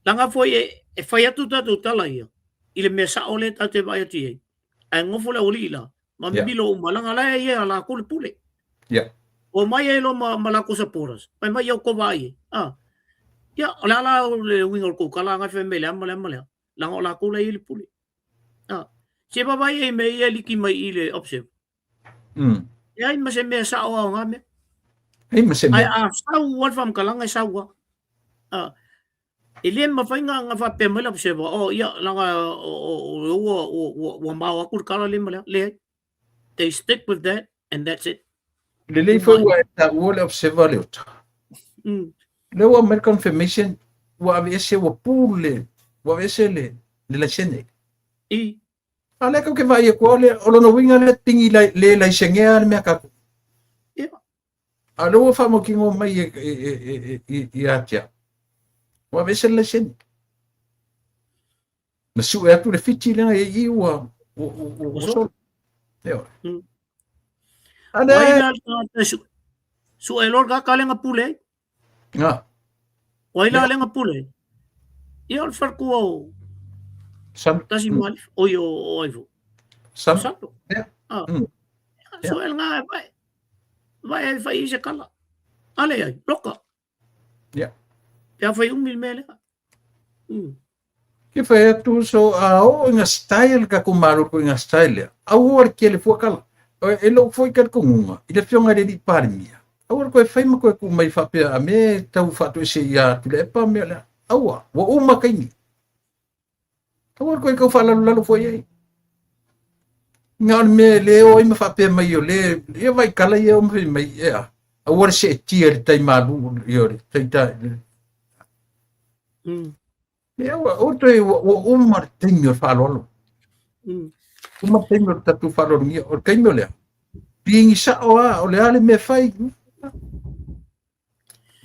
Leaga foi e, e fai atu tatou tala ia i le mea sao lea tatou te vaai atu i ai. Ae nofo le aualii la, ma mimilo uma, leaga la e ia latou le pule. Omai ai loa ma, ma latou supporters, fai mai ia outou vaai ai. Ah. Ia, o le a la le uiga o le tou tala na fai mai le a ma le a ma le a. Leaga o latou la e i ai le pule. Ah. Se vaavaai ai mea ia e liki mai i le observe. Leai ma se mea sao lava o na mea. Leai ma se Ae mea. a sau lava le faamatalaga e sau lava. Ah. E le mafai ona faapea mai le observer, oh ia, leaga ua, ua, ua mao atu le tala lea ma le a. Leai. They stick with that and that's it. Lelei foi ua e taua le observer Leota. Lea ua aumai le confirmation ua aveese ua pull le ua aveese le le laisene. I. A lea kau ke vaai atu o le o lona uiga lea tingi le laisengea le mea tatou. Ia. A lea ua faamautinoa mai e, e, e, e, e, ia te au. Ua aveese le laisene. Na sue atu le fiti lea e i ua ua ua ua solo. Ioe. A lea Ai la le tagata e sue. Sue loa le tagata lea na pule ai. Nga. O ai la lea na pule ai? Ia o le faletua o Sam. Tasi Malifa. Oi o o ai foi. Sam. Sato. Ia. Ah. Sue le nga e vae. Vae e fai i se kala. A leai, loka. Ia. Pe afai umi le mea lea. Ke fai atu so a o ina style ka ku malo ko ina style lea. Aua le kele fua kala. E lou foi ka kongunga. I le fionga le li parimia. Aua ko e fai ma ko e ku mai faapea a me tau faatu ese ia atu le epa mea lea. Aua, ua uma kaimi. Aua ko e kau faalalolalo foi ai. Nga o le mea le o ai ma faapea mai o le, ia vai kala ia o ma fai mai, ea. Aua le seetia le tai malu, ia le tai tai. Ia ua o toe ua ua uma le taimi o le faaaloalo. Uma le taimi o le tatou faaaloalogia. O le taimi o lea, pigi sao lava, o le a le mea e fai.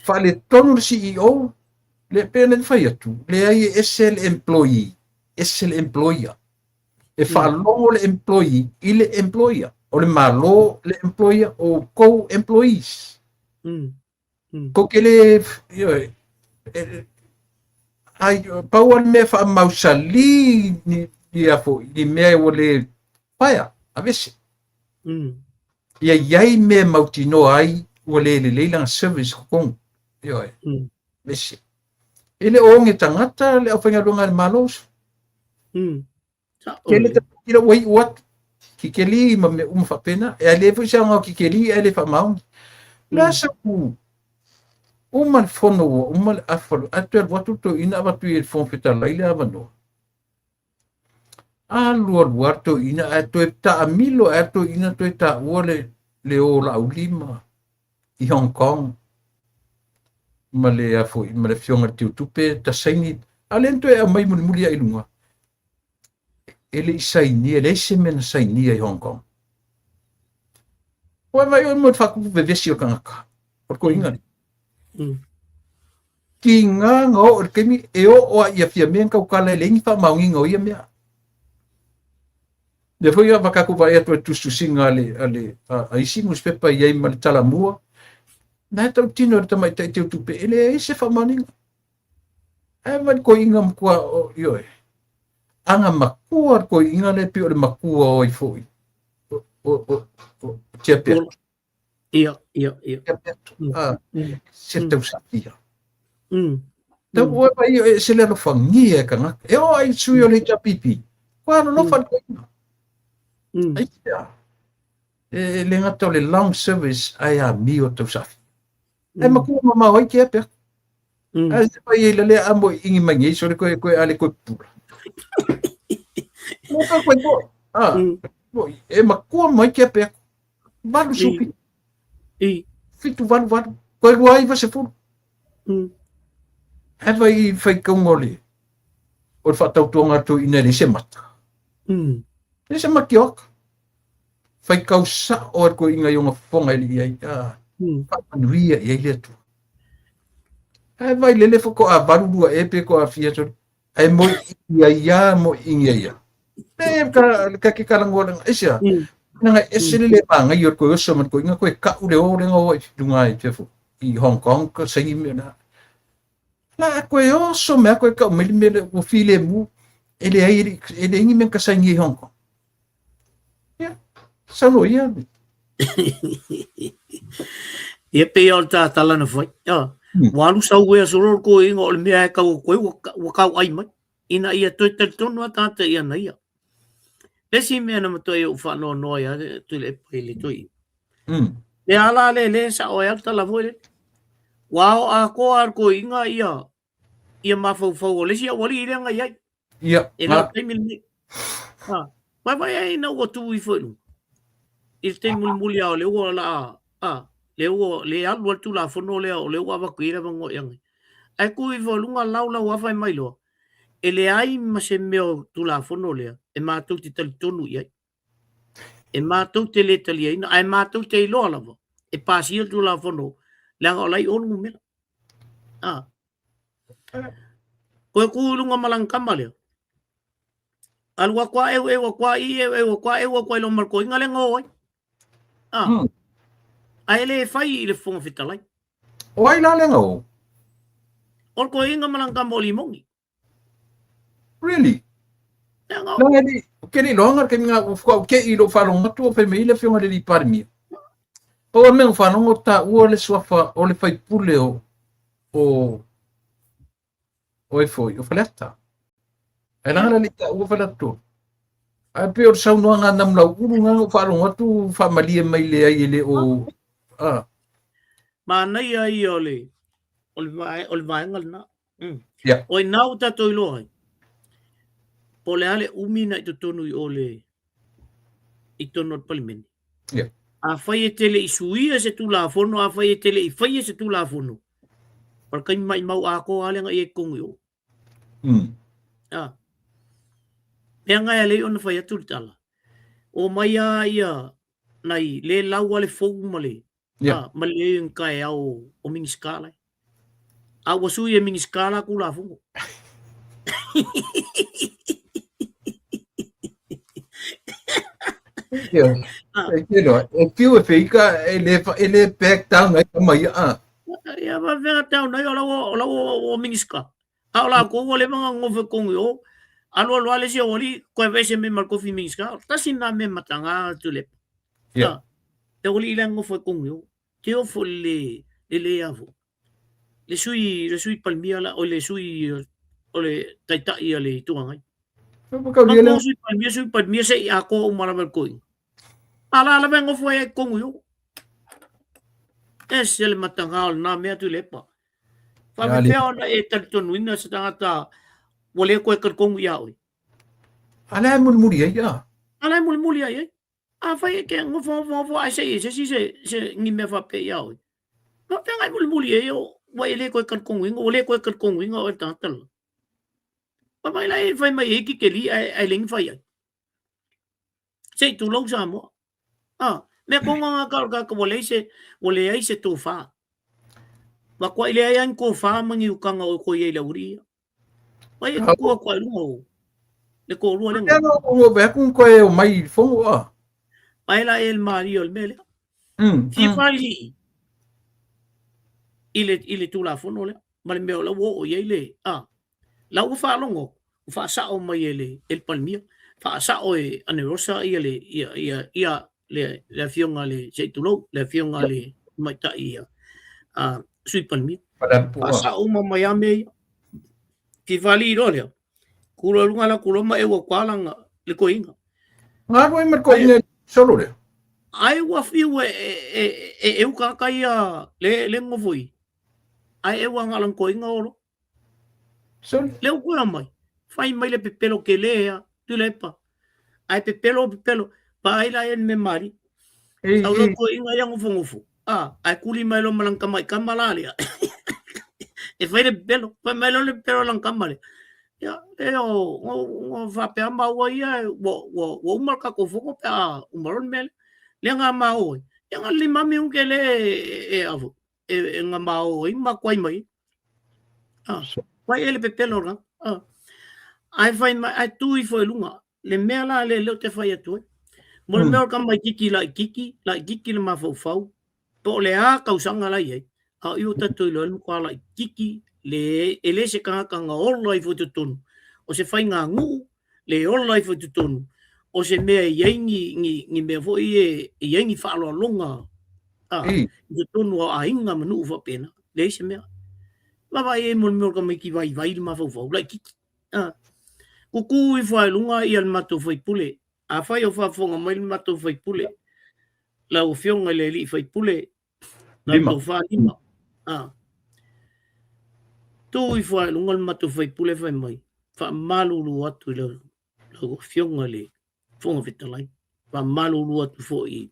Faaletonu le CEO, le pei ona fai atu, leai e ese le employee, ese le employer. E faalogo le employee i le employer. O le Malo le employer, o outou employees. Kou ke le, ioe, ai, pau a le mea faamausali ni, ni a foi, ni mea ua le paea, avese. Ia iai mea mautinoa ai ua le lelei lana service totonu. Ioe, avese. E le o oge tagata le aufaigaluega a le Malo. Kele tamaiti la ua iu atu, kikeli ma mea uma faapena. E le foi se aoga o kikeli ae le faamaoni. O le a sau uma le fono ua uma le afa, ae toe alu atu le toeaina avatu i le Fofoga Fetalai le avanoa. Alu alu lava le toeaina ae toe taamilo ae le toeaina toe taua le le o Laauli ma i Hong Kong ma le a foi ma le afioga i le Teutupe ta saini a lea na toe aumai mulimuli ai i luga e le i sainia, e leai se mea na sainia i Hong Kong. Ua vai oe mo le faatupu vevesi o le tagata, o le toeaina lea. Tiga na oo i le taimi e oo lava ia Fiamē na tautala e leai ni faamaoniga o ia mea. Lea foi a tatou vaai atu i le tusitusiga a le, a le, a isi newspaper i ai ma le talamua, na e tautino e le tamaitai teutupe e leai se faamaoniga. Ae vai le toeaina matua, ioe, ana matua le toeaina lea pei o le matua o ai foi, o Tia Peatu. Ia, ia, ia. Tia Peatu, se tausafia. Tau oe mai e se le alofagia e tagata. E oo ai sui o le HRPP, kua alolofa le toeaina. Ai sea, e le gata o le long service ae amio tausafia. Ae matua mamao ai Tia Peatu. Ae se mai ei lalea a mo ingi mai nei sole koe koe ale koe pula. Mo ka koe koe. Ah, e makua mai Tia Peatu. Valu supi. Fitu valu valu. Koe lua iwa se fulu. Ae vai i whaikaunga o le o le whaatautuanga atu ina le se mata. Le se makioka. Whaikau sao e koe inga i onga fofoga e li ai. Ah, whaamanuia i ai le Atua. Ae vai lele fo ko a valu lua e pe ko a fia sole. Ae mo i ai ia, mo i ingi ai ia. E ka, ka ke kalangoa lenga. E sea, nanga e se le maangai o koe oso ma koe inga koe ka'u le o lenga o i lunga i te fo i Hong Kong ka saini mea na. La koe oso mea koe ka'u mai le mea le ua filemu e le ai e le ingi mea ka saini i Hong Kong. Ia, saunoa ia. Ia pei o le tātala na whai. Ia, ua alu sau ea solo koe inga o le mea e kau koe ua, ua kau ai mai. Ina ia toe talitonu a tātou i ana ia. Le isi mea na matua i ou whaanoanoa ia Tuilaepa i le toi. Le ala le le sa o e au tala foi le. Ua ao atoa a koe inga ia ia mafaufau o le isi aualii lea na i ai. Ia. E le o taimi lenei. Ha. Vai vai ai na ua tu ifo i luga. I le taimi mulimuli a o le ua la a le ua le alu a le Tulafono lea o le ua avatu i ai le avanoa i aga. Ae tu ifo i luga lau lau a fai mai loa, e leai ma se mea o Tulafono lea e matou te talitonu i ai. E matou te le taliaina, ae matou te iloa lava e pasia le Tulafono leaga o la e i o le numera. A. Koe ku i lunga ma lana tama lea. Alu atu a eueu atu a i eueu atu a eu atu ai loa ma le toeaina lea na o ai. A. Ae le fai i le Fofoga Fetalai. O ai la lea na o? O le toeaina ma lana tama o Limoni. Really? Lea na o. Nanga li, ke li loanga ke nga u fua ke i lo whalonga atu o whai mai le afioga i le alii Palemia. Pau a mea o whalonga o tāua le suafa o le faipule o o O ai foi, o Faleata. Ae leaga la le i taua Faleata 3. Ae pei o le saunoaga a Namulauulu lena na ou faalogo atu faamalie mai leai e le o a. Manaia ia o le o le vae, o le vaega lena. Mm. Yeah. O ina ua tatou iloa ai, po o le a le umi na i totonu i o le i totonu o le Palemene. Yeah. Afai e te le i suia se Tulafono, afai e te le i faia se Tulafono, o le taimi maimau atoa lava lea na i ai i totonu i o. Ah. Mea nga e alei ona fai atu le tala. O mai a ia nai le lau a le fou ma le yeah. ah, ma le ni taeao o Minisita lai. A ua sui e Minisita la Tulafono. Ia, ah. e te loa, e fiu e feika e le, e le back down ai kama ia. Ah. Ia, ma fea down ai o lau o lau o Minisita. A o la ko ua leva nga ngofe kongi o. Alu alu ale si awali koe vese me mal kofi Minisita. Tasi na me matanga tule. Yeah. E oli ila ngofe kongi o. Te ofo le le le avo. Le sui le sui palmia la o le sui o le taitai a le Itu Agai. Ma sui palmia sui palmia se i ako o mala mal koi. Ala ala me ngofo e kongu yo. E se le matanga o na mea tu lepa. Faapefea ona e talitonuina se tagata ua le koe talikonu iā oe. A la e mulimuli ai a. A la e mulimuli ai ai. Afai e ke ngofo ngofo ngofo ae se i e se isi se se ni mea faapea iā oe. Faapefea e mulimuli ai ua e le koe talitonuina ua le koe talitonuina oe le tagata lena. Fai mai la e fai mai e hiki ke li ae ae le ni fai ai. Se i tulou Samoa. Ah, mea konga ngā ka ka ua leai se ua leai se tofā. Wa kua i leai ai ni tofā ma ni ukanga o koe i ai le uri ia. Wai e kukua kua i lunga o le kōrua le ngā. Ngo ve aku koe o mai i fongo a. Mai la e le maria o le mea lea. Fia whali i le, i le Tulafono lea. Ma le mea o la ua oo i ai le, a, la ua faalogo, ua faasao mai e le, e le Palemia, faasao e Anerosa ia le, ia, ia, ia le, le afioga le, se i tulou, le afioga le tamaitai ia, a, Sui Palemia. Faasao uma mai a mea ia. Fifali loa lea, kulo lunga la kulo ma e ua kwa langa le koinga. Ngā roi ma koinga solo lea. Ai ua fiu e, e, e, e, e uka kai a le, le ngofoi. Ai e ua ngalang koinga olo. Solo. Le uku mai. Fai mai le pepelo ke le ea, tulepa. Ai pepelo pepelo, pa ai la en me mari. Sau lo koinga ia ngofo ngofo. Ah, ai kuli mai lo malang kama i kama la lea. E fai le pepelo, fai mai lo le pepelo lang kama le. Ia, e o, ngo, ngo whapea maua ia, ua, ua, ua uma le kako foko pe a uma lo le mea lea. Lea ngā mā oe. Ia ngā lima mi unke le e, e avo. E, e ngā mā oe, ma kuai mai. Ah, wai e le pepelo la. Ah. Ai whai mai, ai tū ifo i lunga. Le mea la le leo te whai atu ai. Mo le mea o ka mai kiki la i kiki, la i kiki le mafaufau. Po o le a tausaga la i ai. A o i o tatou iloa le matua la i kiki, le e le se tagata na ola ifo i totonu. O se faiga nuu, le ola ifo i totonu. O se mea e i ai ni, ni, ni mea foi e, e i ai ni faaaloaloga a, i totonu o aiga ma nuu faapena. Leai se mea. Vaavaai ai mo le mea o le tamaiti vaivai le mafaufau, laitiiti. A, kukū ifo lava i luga ia le matou faipule. Afai o faafofoga mai le matou faipule, lau Afioga i le Alii Faipule, lau Tofa Lima, a, tu ifo lava i luga le matou faipule fai mai, faamalulu atu i lau, lau Afioga i le Fofoga Fetalai, faamalulu atu foi i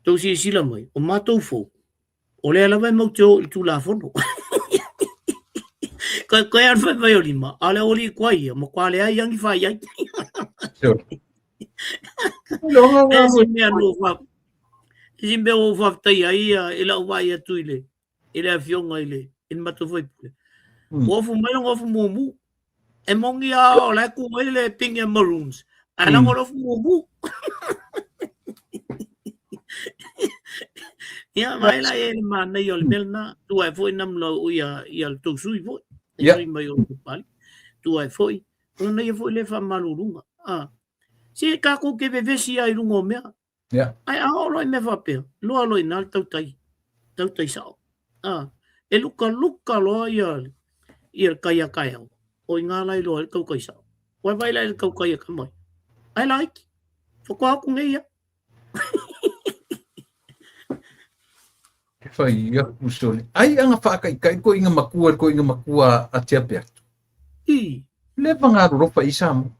tou silasila mai, o matou fou, O lea lava e mau te o i le Tulafono. Koe koe a le fai mai o lima, a le oli kua ia, ma kua leai angi fai ai. E si mea no fa, si mea o whaftai ai ia e lau vai atu i le, i le afioga i le, i le matou faipule. Ua ofu mai lona ofu mumu. E moni a o la e ku mai le pingi a Maroons. Ae lago le ofu mumu. Ia, vaai la e le manaia o le mea lena. Tua e foi namla o ia, ia le tou sui foi. E sui mai o le pali. Tua e foi. O lona ia foi le faamaluluga. Ah. Se kākou ke vevesi ai lunga o mea. Yeah. Ae a oo loa i mea faapea, loa loa i ina le tautai, tautai sao. Ah, e lukaluka loa ia, ia le kai a taeao, o i ngā la iloa ai le tautai sao. Ua vaai la i le tautai a tama ia. Ae laiti, faatoa atu nei ia. E whai aku sole. Ai anga whaakaikai ko inga makua ko inga makua a te ape atu. I. Le whangaroropa i Samoa.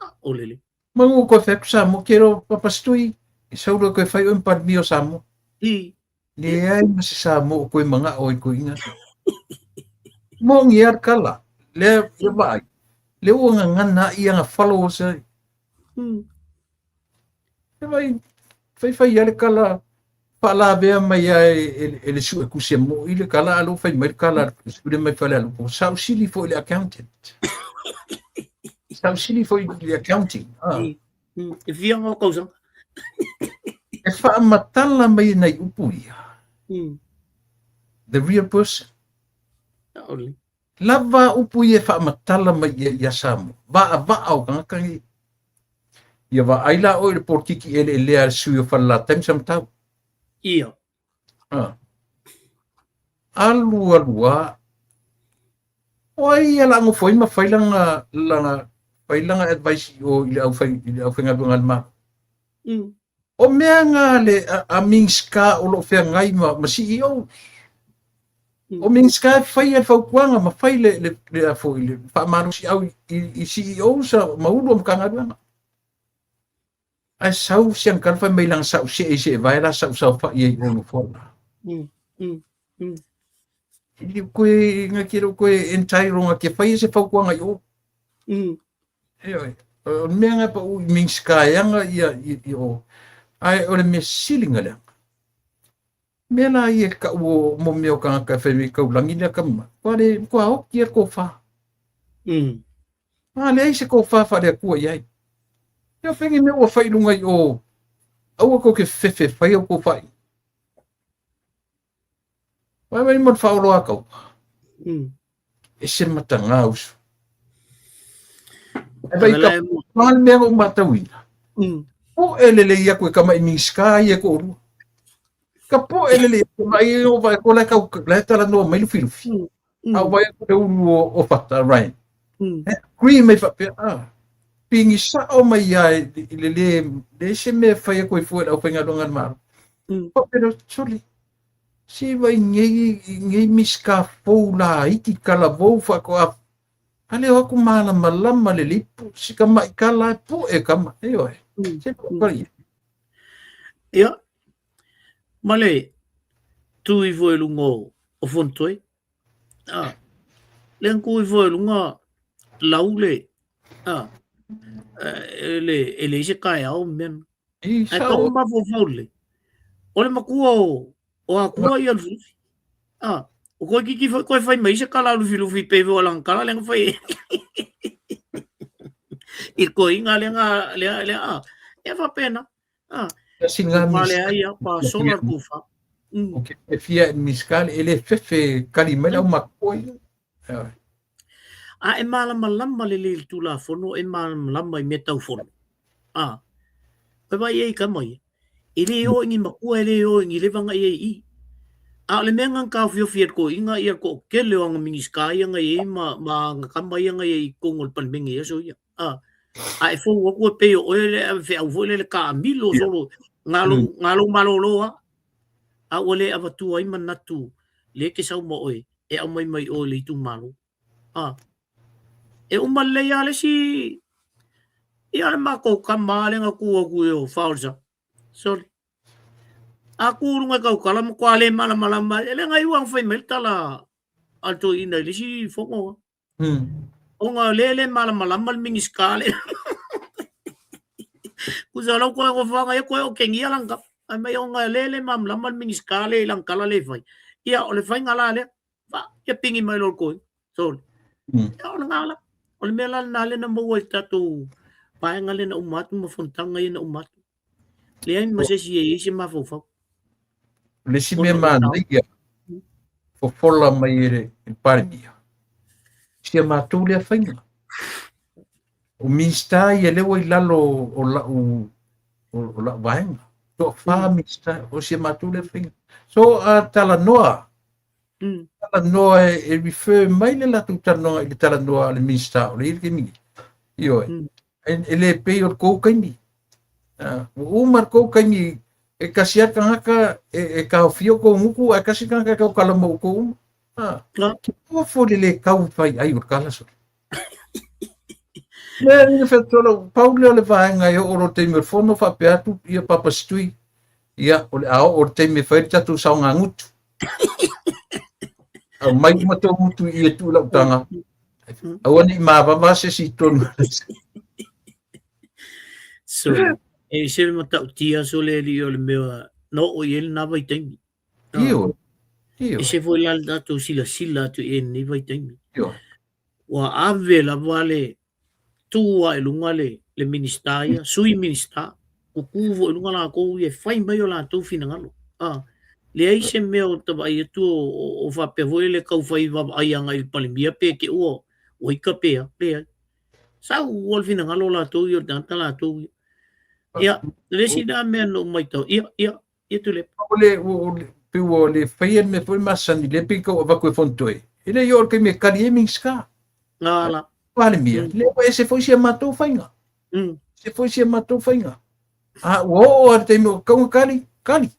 A, o lele. Mangu koe whai atu Samoa, ke ro papastui, i sauro koe whai oe mparmi o Samoa. I. Leai ma se Samoa o koe manga o i koe inga. Mo ngi ar kala, le ia vaai, le ua ngangana i anga followers ai. E vai, fai fai ia le kala, faalavea mai a e le suetusi e mo'i le kala a lou fai mai le kala le mai Falealupo. Sausili foi le accountant. Sausili foi le accounting. Ah. E fia ngā tausaga. E faamatala mai e nai upu ia. The real person. Aole. Lava upu ia e faamatala mai ia ia Samoa. Vaavaa o tagata nei. Ia vaai la oe i le polokiki eleelea a le sui o Falelatai ma Samatau. Ia. Ah. Alu alu a. O ai ia la nofo ai ma fai lana lana fai lana advice i o i le au fai i le aufaigaluega a le Malo. O mea nga le a Minska o lo o feagai ma, ma CEO. O Minska e faia le fautuaga ma fai le, le, le, a foi, le faamalosiau i, i CEOs ma ulu o Matagaluega. Ae sau si uncle fai mai lana sau see i see vae la sau saofai ai i o nofoa la. I koe nga ke ro koe entitled nga ke fai se fautuaga i o. E oi, o le mea nga pa u i Minska e anga ia i, i o. Ae o le mea sili nga lea. Mea la ia e kau o mo mea o kangaka e whai me kau langi lea ka ma. Kua le, kua oki e kōwhā. A leai se kōwhā whare akua i ai. Ia whengi mea ua whai lunga i o aua ko ke whewhe whai au ko whai. Wai mai mo te whaoro a kau. E se mata ngā usu. E vai ka pāle mea o mātauina. Po e lele ia koe ka mai minska ia ko orua. Ka po e lele ia koe mai o vai ko lai kau lai tala noa mai lufi lufi. A vai ko le ulu o, o fata Ryan. E agree mai whapea, ah, pingi sao mai ia i le le, le se mea whai a koe fua le au whainga longa maro. Whapea, soli, se vai ngei, ngei miska fou la iti kalavou wha ko a Ale o aku malamalama le lipu, si ka mai kala e po e kama, e oe. Se po kari. Ia, ma le tu ifo e lunga o, o Fontoe. Ah, le ku ifo e lunga lau le, ah, e le, e le ise kae ao mea. I Ai sao. kau mafaufau le. O le makua o, o akua ia lufilufi. Ah, o koe kiki foi koe fai mai se kala lufilufi pe o lang kala lenga fai. I koe inga lenga lenga lenga ah. E fa pena. Ah. Si ngā Pa mis. le ai pa sola ku fa. O ke e fia e miskale e le fefe kali mai lau makua ia. Ah. A e malamalama lelei i le Tulafono, e malamalama i mea tau fono. A, koe vai e i kama ia. E le o i ni makua, e le o i ni lewa nga ia i i. A o le mea nga taofiofi e le toeaina ia le toatele o ana Minisita ia nga i ai ma, ma ana tama ia nga i ai i totonu o le Palemene i aso ia. A, a e fou atu e pei o oe le feau foi lele taamilo solo nga lou, nga lou malolo lava. A ua le avatua ai manatu le e te sau ma oe e aumai mai oe i le itumalo. A, e uma lelei lava le isi ia le matou tama lea na tu atu i o Fausa. Sorry. A tu i luga i tautala matua le malamalama e le na iu lava na fai mai le tala a le toeaina i le isi fono. Ona lea e le malamalama le Minisita lea. Kusa lau koe nofoaga ia koe okegia lana tala. Fai mai ona lea e le malamalama le Minisita lea i lana tala lea e fai. Ia o le faiga la lea. Fa, ia pingi mai loa le toeaina. Sorry. Ia o lena la. O le mea la lena lea na maua i le tatou vaega lea na uma atu ma fonotaga ia na uma atu. Leai ma se isi e i ai se mafaufau. O le isi mea manaia, fofola mai e le Palemia, si a matou lea faiga. O Minista ia lea ua i lalo o lau, o lau vaega. Toafa Minista o si a matou lea faiga. So a talanoa, Talanoa e refer mai le latou talanoaga i le talanoa a le Minisita o le i le taimi nei. Ioe. E le pei o le tou taimi. Ua uma le tou taimi e tasi lava le tagata e taofia o tou gutu ae tasi le tagata e tautala mo outou uma. Ua foi le le tau fai ai o le tala sole. Lea ina fetola pau lea o le vaega e oo loa i le taimi o le fono faapea atu ia Papa Setui, ia o le a oo i le taimi e fai ai le tatou saogagutu. Aumai uma tou gutu i i e tuu i lau taga. Aua ne i mavava se isi i totonu. So, e ese le matautia sole alii o le mea na oo i ai lena vaitaimi. Ioe. Ioe. Ese foi la le tatou silasila atu i ai i lenei vaitaimi. Ioe. Ua ave lava le tu lava i luga le, le Minisita ia, Sui Minisita, tutu foi i luga latou ia e fai mai o latou finagalo. Ah, leai se mea o ta vaai atu o, o faapea foi le tau fai vaavaai agai i le Palemia pe te ua ua ita pe a, leai. Sau ua le finagalo o latou ia o le tagata latou ia. Ia, le isi lena mea na ou matau, ia, ia, ia Tuilaepa. O le, o le, pei ua le faia le mea foi masani, lea pei tau avatu e Fonotoe. E le i oo i le taimi e kali ai Minisita. Ala. Palemia, lea ua ese foi si a matou faiga. Ese foi si a matou faiga. A ua oo lava i le taimi o tatau ona kali, kali.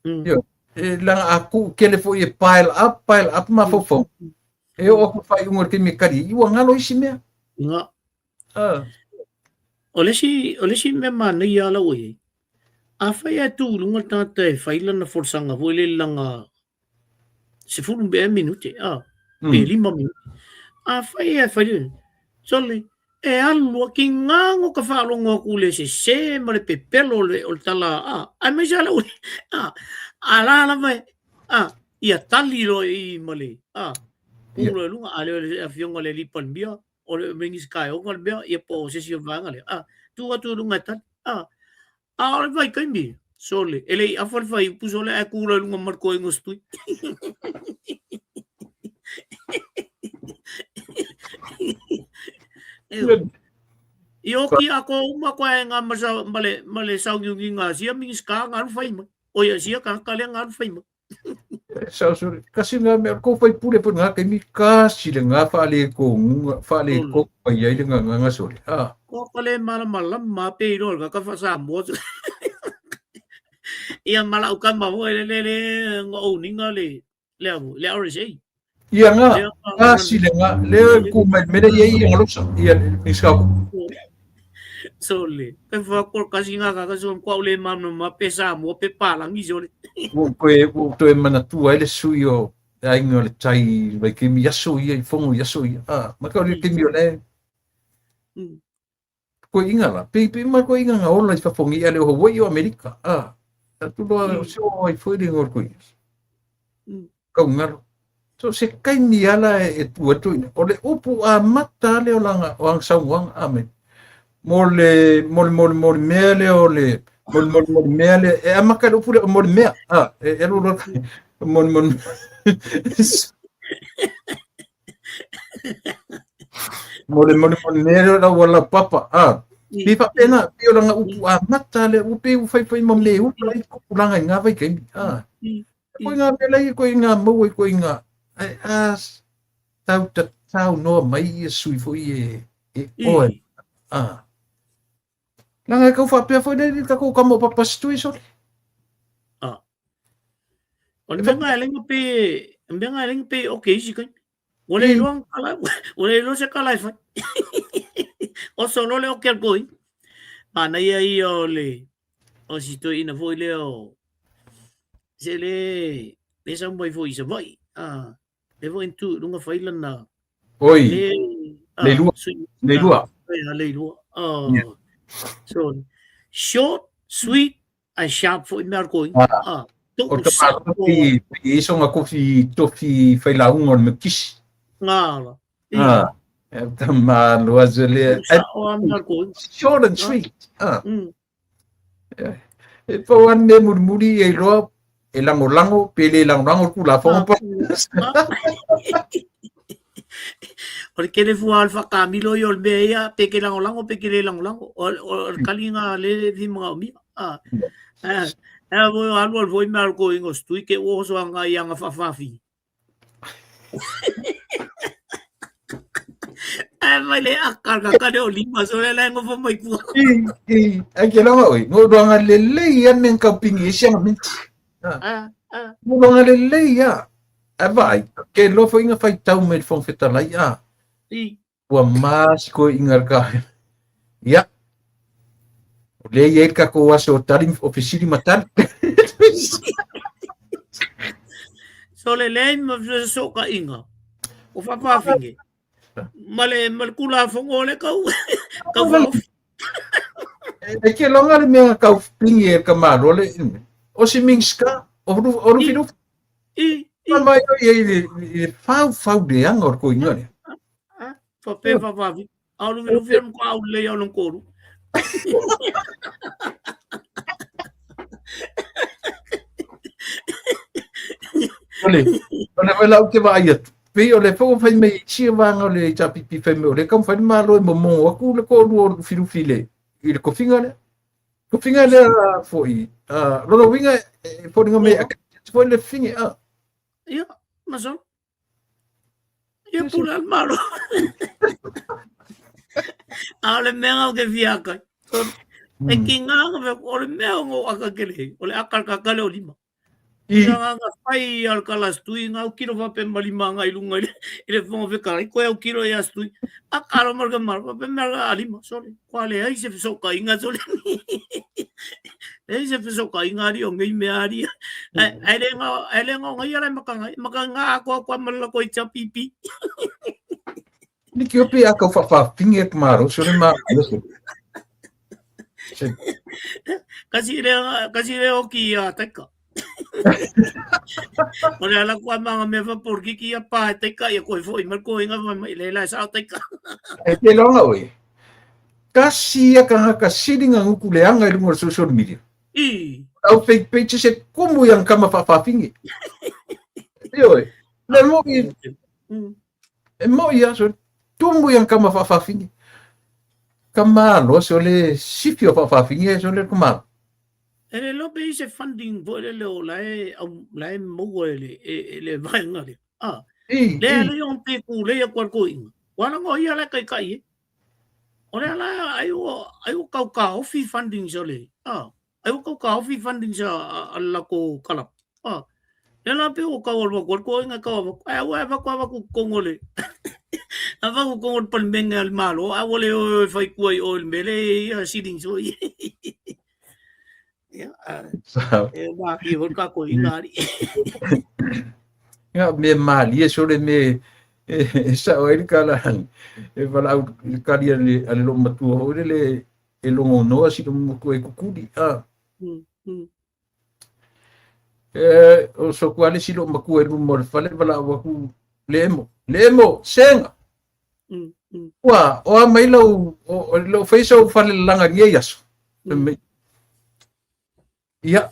Ioe. E leaga a tuu tele foi e pile up, pile up mafaufauga, e oo atu i le faaiuga o le taimi e kali ai, ua galo isi mea. Nga. O le isi mea manaia lava la ua i ai, afai ae tu i luga le tagata e fai lana folasaga foi lele lana 10 ea minute, pe 5 minute. Afai ae fai le, sole, e alu lava tiga ona ta faalogo atu i le sese ma le pepelo o le tala, aemaise lava le a la lava e, ia tali loa i i ma le, tu loa i luga, a le o le afioga i le alii Palemia, o le Minisita e ona le mea, ia po o se isi o vaega lea, a, tu atu i luga e tali, a, a o le vaitaimi, sole, e le i afa le fuaiupu sole ae tu loa i luga ma le toeaina o Setui. I oki atoa uma koe ngā masa, ma le, ma le saugiugiga a sia Minisita nga alu fai mai. O ia sia tagata lea nga alu fai mai. Sao sore, kasi nga mea ko fai pule po nga kaimi kasi le nga whaale ko ngunga whaale ko mai ai le nga nga sore. Ah. Ko ka le malamalama pe i roa ka ka Samoa. Ia mala u kama ho le le le ngo owninga le le avu le RSA. Ia nga, kasi le nga le ku mai mele ia ia ngalosa ia ni ska ku. So le, pe fa ko kasi nga ka so kwa le mam no ma pe Samoa pe Palangi so le. Ua koe ua toe manatua ai le sui o le aiga o le tai vai kemi aso ia i fongo i aso ia. Ah, ma ka o le kemi o le koe inga la. Pe pe ma koe inga nga ola i fafongi ia le o Hawaii o Amerika. Ah, atu loa se o ai foi le ngor koe. Kau ngaro. So se kaimi ala e tu atu ina. O le upu amata lea o langa o anga saunoaga. Amen. Mo le mo le mo le mo le mea lea o le mo le mo le mo le mea lea e amata i le upu lea o mo le mea. Ah, e e alu loa mo le mo le mo le mo le mo le mea lea o lau ala papa. Ah, pei faapena, pei o lana upu amata lea ua pei ua faifai ma me ula ai tupulaga i ngā vaitaimi. Ah. Koe ngā mea lai, koe ngā maua i koe ngā, ai, a, tau ta tau noa mai ia sui foi e, e oe. Ah. Langa e kau whapea foi nei ka kou kamo papa situi sore. Ah. O le mea ngai lenga pe, mea ngai lenga pe okay isi kai. Ua le iloa kala, ua le iloa se kala e fai. O solo le oke al koi. Manaia ia o le, o si toeaina foi lea o, se le, le sau mai foi i Savaii. Ah, le foi na tu i luga fai lana. Oi, le, ah, le lua, le lua. Ah, le lua. Oh. Yeah. So, short, sweet, Ae sharp foi mea koi. Ah, o te māropi, i iso ngā kofi tofi whai launga o le mekisi. Ngā ala. Ah, e ta mālo aso lea. Short and sweet. Ah. E pau an me murimuri e iloa e langolango, pe le langolango ku la whango pa. O le kele fua al whakamilo i o le mea ia, pe ke langolango, pe ke le langolango. O, o, le kali ngā le fi mga o mia. Ah, eh, eh, voi alu al voi mea al ko ingo stui ke o so anga i anga whawhawhi. Ae mai le aka ka ka le o lima so le la ngofo mai tua. I, i, ai ke longa oi, ngo donga lelei ia men kau pingi e sianga minti. Ah, ah. Ngo donga lelei ia. Ai vai, ke lofo inga whai tau me le whong whetalai a. I. Ua masi koe inga ka. Ia. O le ia ka ko aso o tali o fesili ma tali. So le le ma so ka inga. O whapawhinge. Ma le ma le kula fongo le kau. Kau whaofi. E ke longa le mea kau pingi e ka malo le o si mingska o ru o ru firu. I i. Ma mai o i le i le fau fau le anga o ko inga le. Fa pe fa fa vi. Au lu lu fi ko au le au lonkoru. Ole, ole wela au te vaai atu. Pei o le fo fai mai si vanga o le HRPP fai mai o le kam fai malo e momo aku le ko lu o Lufilufi le i le kofinga le. Kofinga le foi. Ah, lona winga e fo me a foi le finge a. Ia, maso. Ia pula al malo. A le mea o ke fia kai. E ki ngā o le mea o aka kele, o le aka ka kale o lima. I. Nga nga fai al kala stui nga kilo fa pe malima nga ilunga ile ile fonga fe kala ko au kilo ya stui a kalo mar ka mar pa pe mar alima sole ko ale ai se so ka inga sole ai se so ka inga ri o ngai me ari ai le nga ai le nga ngai ala makanga makanga ko ko mal ko i pipi Ni ki opi a kau whawhawhingi e kumaro, so le ma. Kasi le kasi le oki a teka. O le ala kua manga mea fa porki ki a pa teka ia koe foi mar koe nga mai le la sa teka. E te longa oe. Kasi ia ka haka siringa nguku le anga i lunga o social media. I. Au fake pages e kumu i ang kama whawhawhingi. Ioe. Le mo i E mo ia so tumu i ang kama whawhawhingi. Ka malo so le sifi o whawhawhingi e so le kumalo. E le lope i se funding po le leo la e au la e maua e le e le vaenga le. Ah. I, Le i. le yon te ku le ia kwa ko inga. Wala ngo ia la kai kai e. O le ala ai o ai o kau ka ofi funding so le. Ah. Ai o kau ka ofi funding sa a la ko kalap. Ah. Le la pe o kau alwa ko ko inga kau wa. Ai wa va ko va ku kongo le. A va ku kongo pal menga al malo. A wole o fai kuai o le mele ia siding so i. Ia, e wā ki hoi ka ko inga ari. Ia, me malie so le me e sa o e ka la e wala au kali ale ale lo matua ho le e longo noa si lo mo e kukuli a. E o so ku ale si lo makua e lumo le fale wala au aku le emo. Le emo, senga. Ua, o a mai lau, o lo face o fale langa ni ai aso. Ia,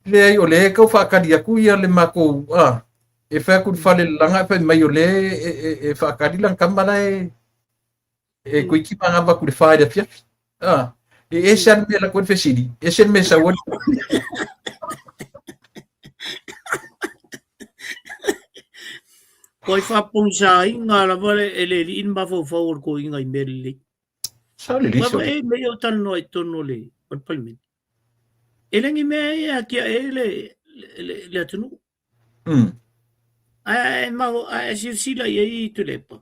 le ai o le kau whaakari aku ia le mako, a, e whai aku fale langa e whai mai o le e whaakari lang kamara e e koe ki manga vaku le whaere fiafi. A, e e se ane la koe fesiri, e se me sa wani. Koe whapongsa ai ngā rawa le e le li in mawhau o ko inga i mere le. Sa le liso. E me o tano ai tono le o palmen. E lengi mea e a kia e le le atunu. Ai mau ai sila i i tulepa.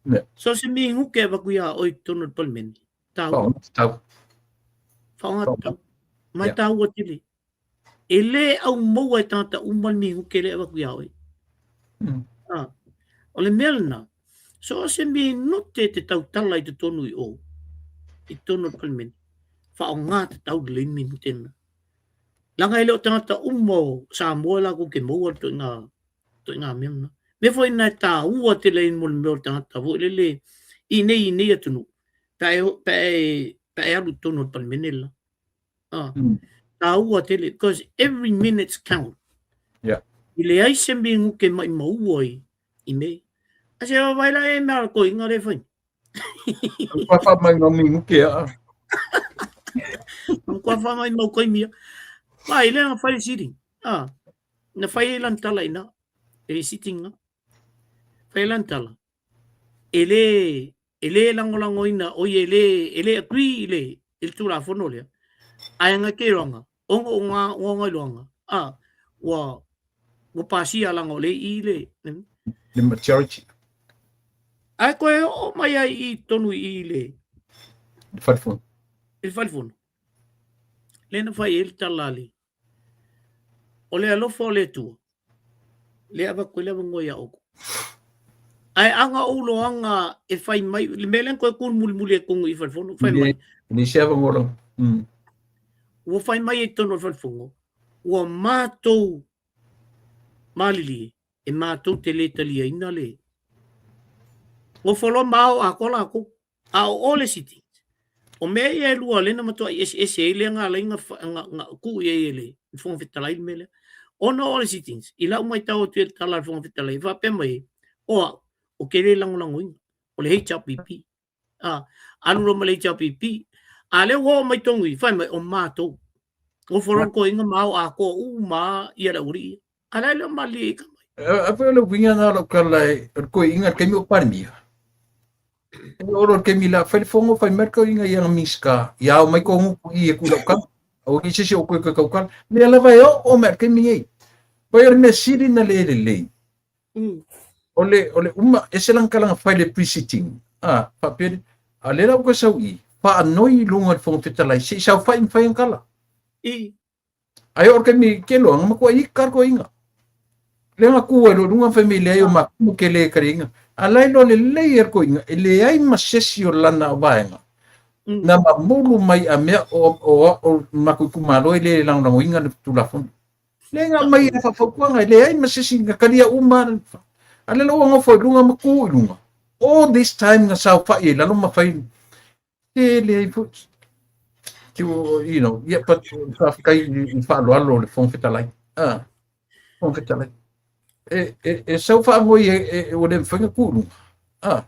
Ne. So se mi nguke vaku ia oi tono palmen. Tau. Tau. Whaonga tau. Mai tau o tili. E le au maua e tangata uma le mi nguke le vaku ia oi. Ah. O le mea lena. So se mi note te tautala i te tonu i o. I tono palmen. Whaonga te tau le mi tēnā. Langa e le o tangata uma o Samoa la ko ke maua to ngā mea na. Me foi nā tā ua te lein mo le mea o tangata fo le le i nei atunu. Pa e alu tono o palmene la. Ah. Tā ua te le, because every minute's count. Yeah. I le ai se mi nguke mai maua i me. A se vai la e mea ko inga le whai. Kua wha mai ngā mi nguke a. Kua wha mai mau koe mia. Mai le nga whai sitting. Ah. Na whai e lan tala ina. E sitting nga. Fai lana tala, e le, e le lagolagoina, oi e le, e le agree i le, i le Tulafono lea, ae nga ke roanga, ona o ngā, o ngā iloanga, a, ua, ua pasia langa o le i le, Le majority. Ae koe o mai ai i tonu i le, Le falefono. I le falefono. Le na fai e le tala le, O le alofa o le Atua, lea avatu ai le avanoa ia outou. Ae aga ou loaga e fai mai, le mea lea na toe tu mulimuli ai tonu i falefono, fai mai. Ni se avanoa lava. Ua fai mai ai tonu o le falefono, ua matou malilie, e matou te le taliaina le nofo loa ma ao atoa latou. A o all sittings, o mea ia e lua lea na matuai eseese ai lea na ala ai na tuu i ai e le Fofoga Fetalai le mea lea. Ona o all sittings, i lau matau atu i le tala a le Fofoga Fetalai, e faapea mai ai, o au, ou te le lagolagoina, o le HRPP. A, alu loa ma le HRPP, a lea ua oo mai tonu i, fai mai, o matou. Nofo loa le toeaina ma ao atoa uma ia le aualii ia. A la e le o malilie i ka mai. A foi o le uiga na o lau tala e o le toeaina i le taimi o Palemia. E oo loa i le taimi la fai le fono fai mai le toeaina i ana Minisita, ia ao mai tou gutu i e ku lau tala. Aua ne i se isi o outou e toe tautala. Mea lava e oo mai i le taimi nei. Pai o le mea sili na le lelei. O le, o le uma, ese lana tala na fai i le pre-sitting. A, faapea le, a lea la ua toe sau i, faanoi i luga o le Fofoga Fetalai, se i saofai ma fai ana tala. I. Ae oo i le taimi ke loa, na matua ika le toeaina. Lea na tu ai loa i luga ma fai mai leai o matou ke le taliaina. A la e iloa lelei e le toeaina, e leai ma se isi o lana vaega na mamulu mai a mea o, o, o matou itumalo e le lagolagoina le Tulafono. Lea na aumai e faafautuaga, e leai ma se isi na talia uma. A lea la ua nofo i luga ma tu i luga. All this time na saofai ai i lalo ma fai tele ai foi. You know, yeah, but faafetai i faaaloalo o le Fofoga Fetalai. Ah, Fofoga Fetalai. E, e, e sau faanoi e, e, ua le mafai ona tu i luga. Ah.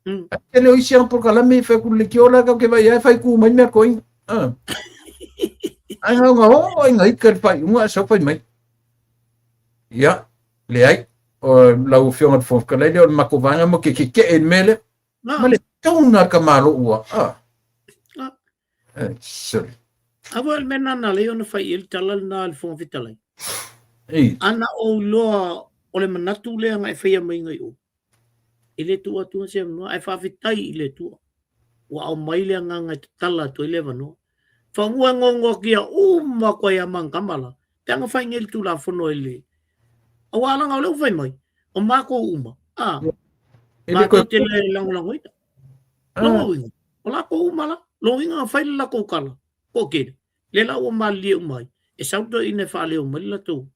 Ai tele o isi ana polokalame i fai atu le leitioa la kau ke vaai ai fai ku mai mea toeaina. Ah. Ai ngau ngau o ai ngai ka le faaiuga ae sau fai mai. Ia, leai. O lau Afioga i le Fofoga Fetalai lea o le matou vaega mo ke keke'e i le mea lea. Ma le tauna ka malo ua. Ah. Ah. Eh, sorry. Aua le mea nana lei ona fai i le tala lena a le Fofoga Fetalai. Ei. Ana ou iloa o le manatu lea na e faia mai ngai o. E le tuu atu se avanoa, ae faafetai i le Atua. Ua aumai le agaga e tatala atu ai le avanoa. Fanua e ngogotia uma atu ai a Mangama la. Pe ana fai nei le Tulafono e le. Aua leaga o lea ua fai mai, o matou uma, a, E le matou te le lagolagoina. Lona uiga, o latou uma la, lona uiga na fai le latou tala, toatele, lea la ua malilie uma ai, e sau le toeaina e faaleo mai le latou.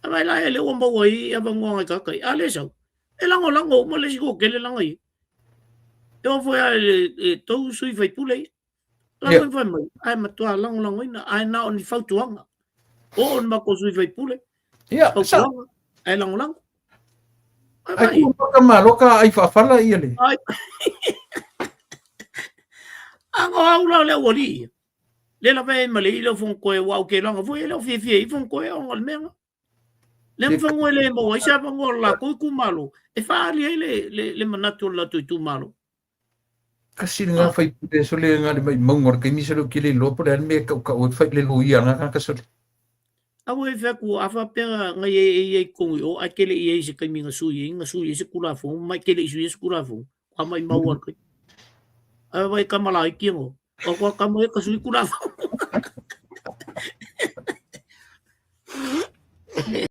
A vai la e lea ua maua ai avanoa nai tagata ia, a le sau, e lagolago uma le isi toatele lana ia. E oo foi lava i le tou sui usufono ia. La foi fai mai, ae matua lagolagoina, ae na o ni fautuaga. Oo ni matou sui usufono, fautuaga, ae lagolago. Ai ku ka malo ka ai faafala ia le. Ai. Aga o au la o le aualii ia. Le lava e ma le i leo fongoe ua au ke langa foi e leo fiafia i fongoe ona o le mea nga. Le mfanua e le maua ai se avanoa o le latou itumalo e faaali ai le, le, le manatu o le latou itumalo. Kasi lena faipule sole na le maumauga o le taimi sole ou te le iloa po o le a le mea e tautau ai fai le loia a lena tagata sole. Aua e fai atu, a faapea na i ai e i ai i totonu i o, ae te le i ai i se taimi na sui ai, na sui ai se Tulafono, ma e te le i suia se Tulafono, kua maumau lava le taimi. Ae vaai tama laiti no, o kua tama ia ka sui Tulafono.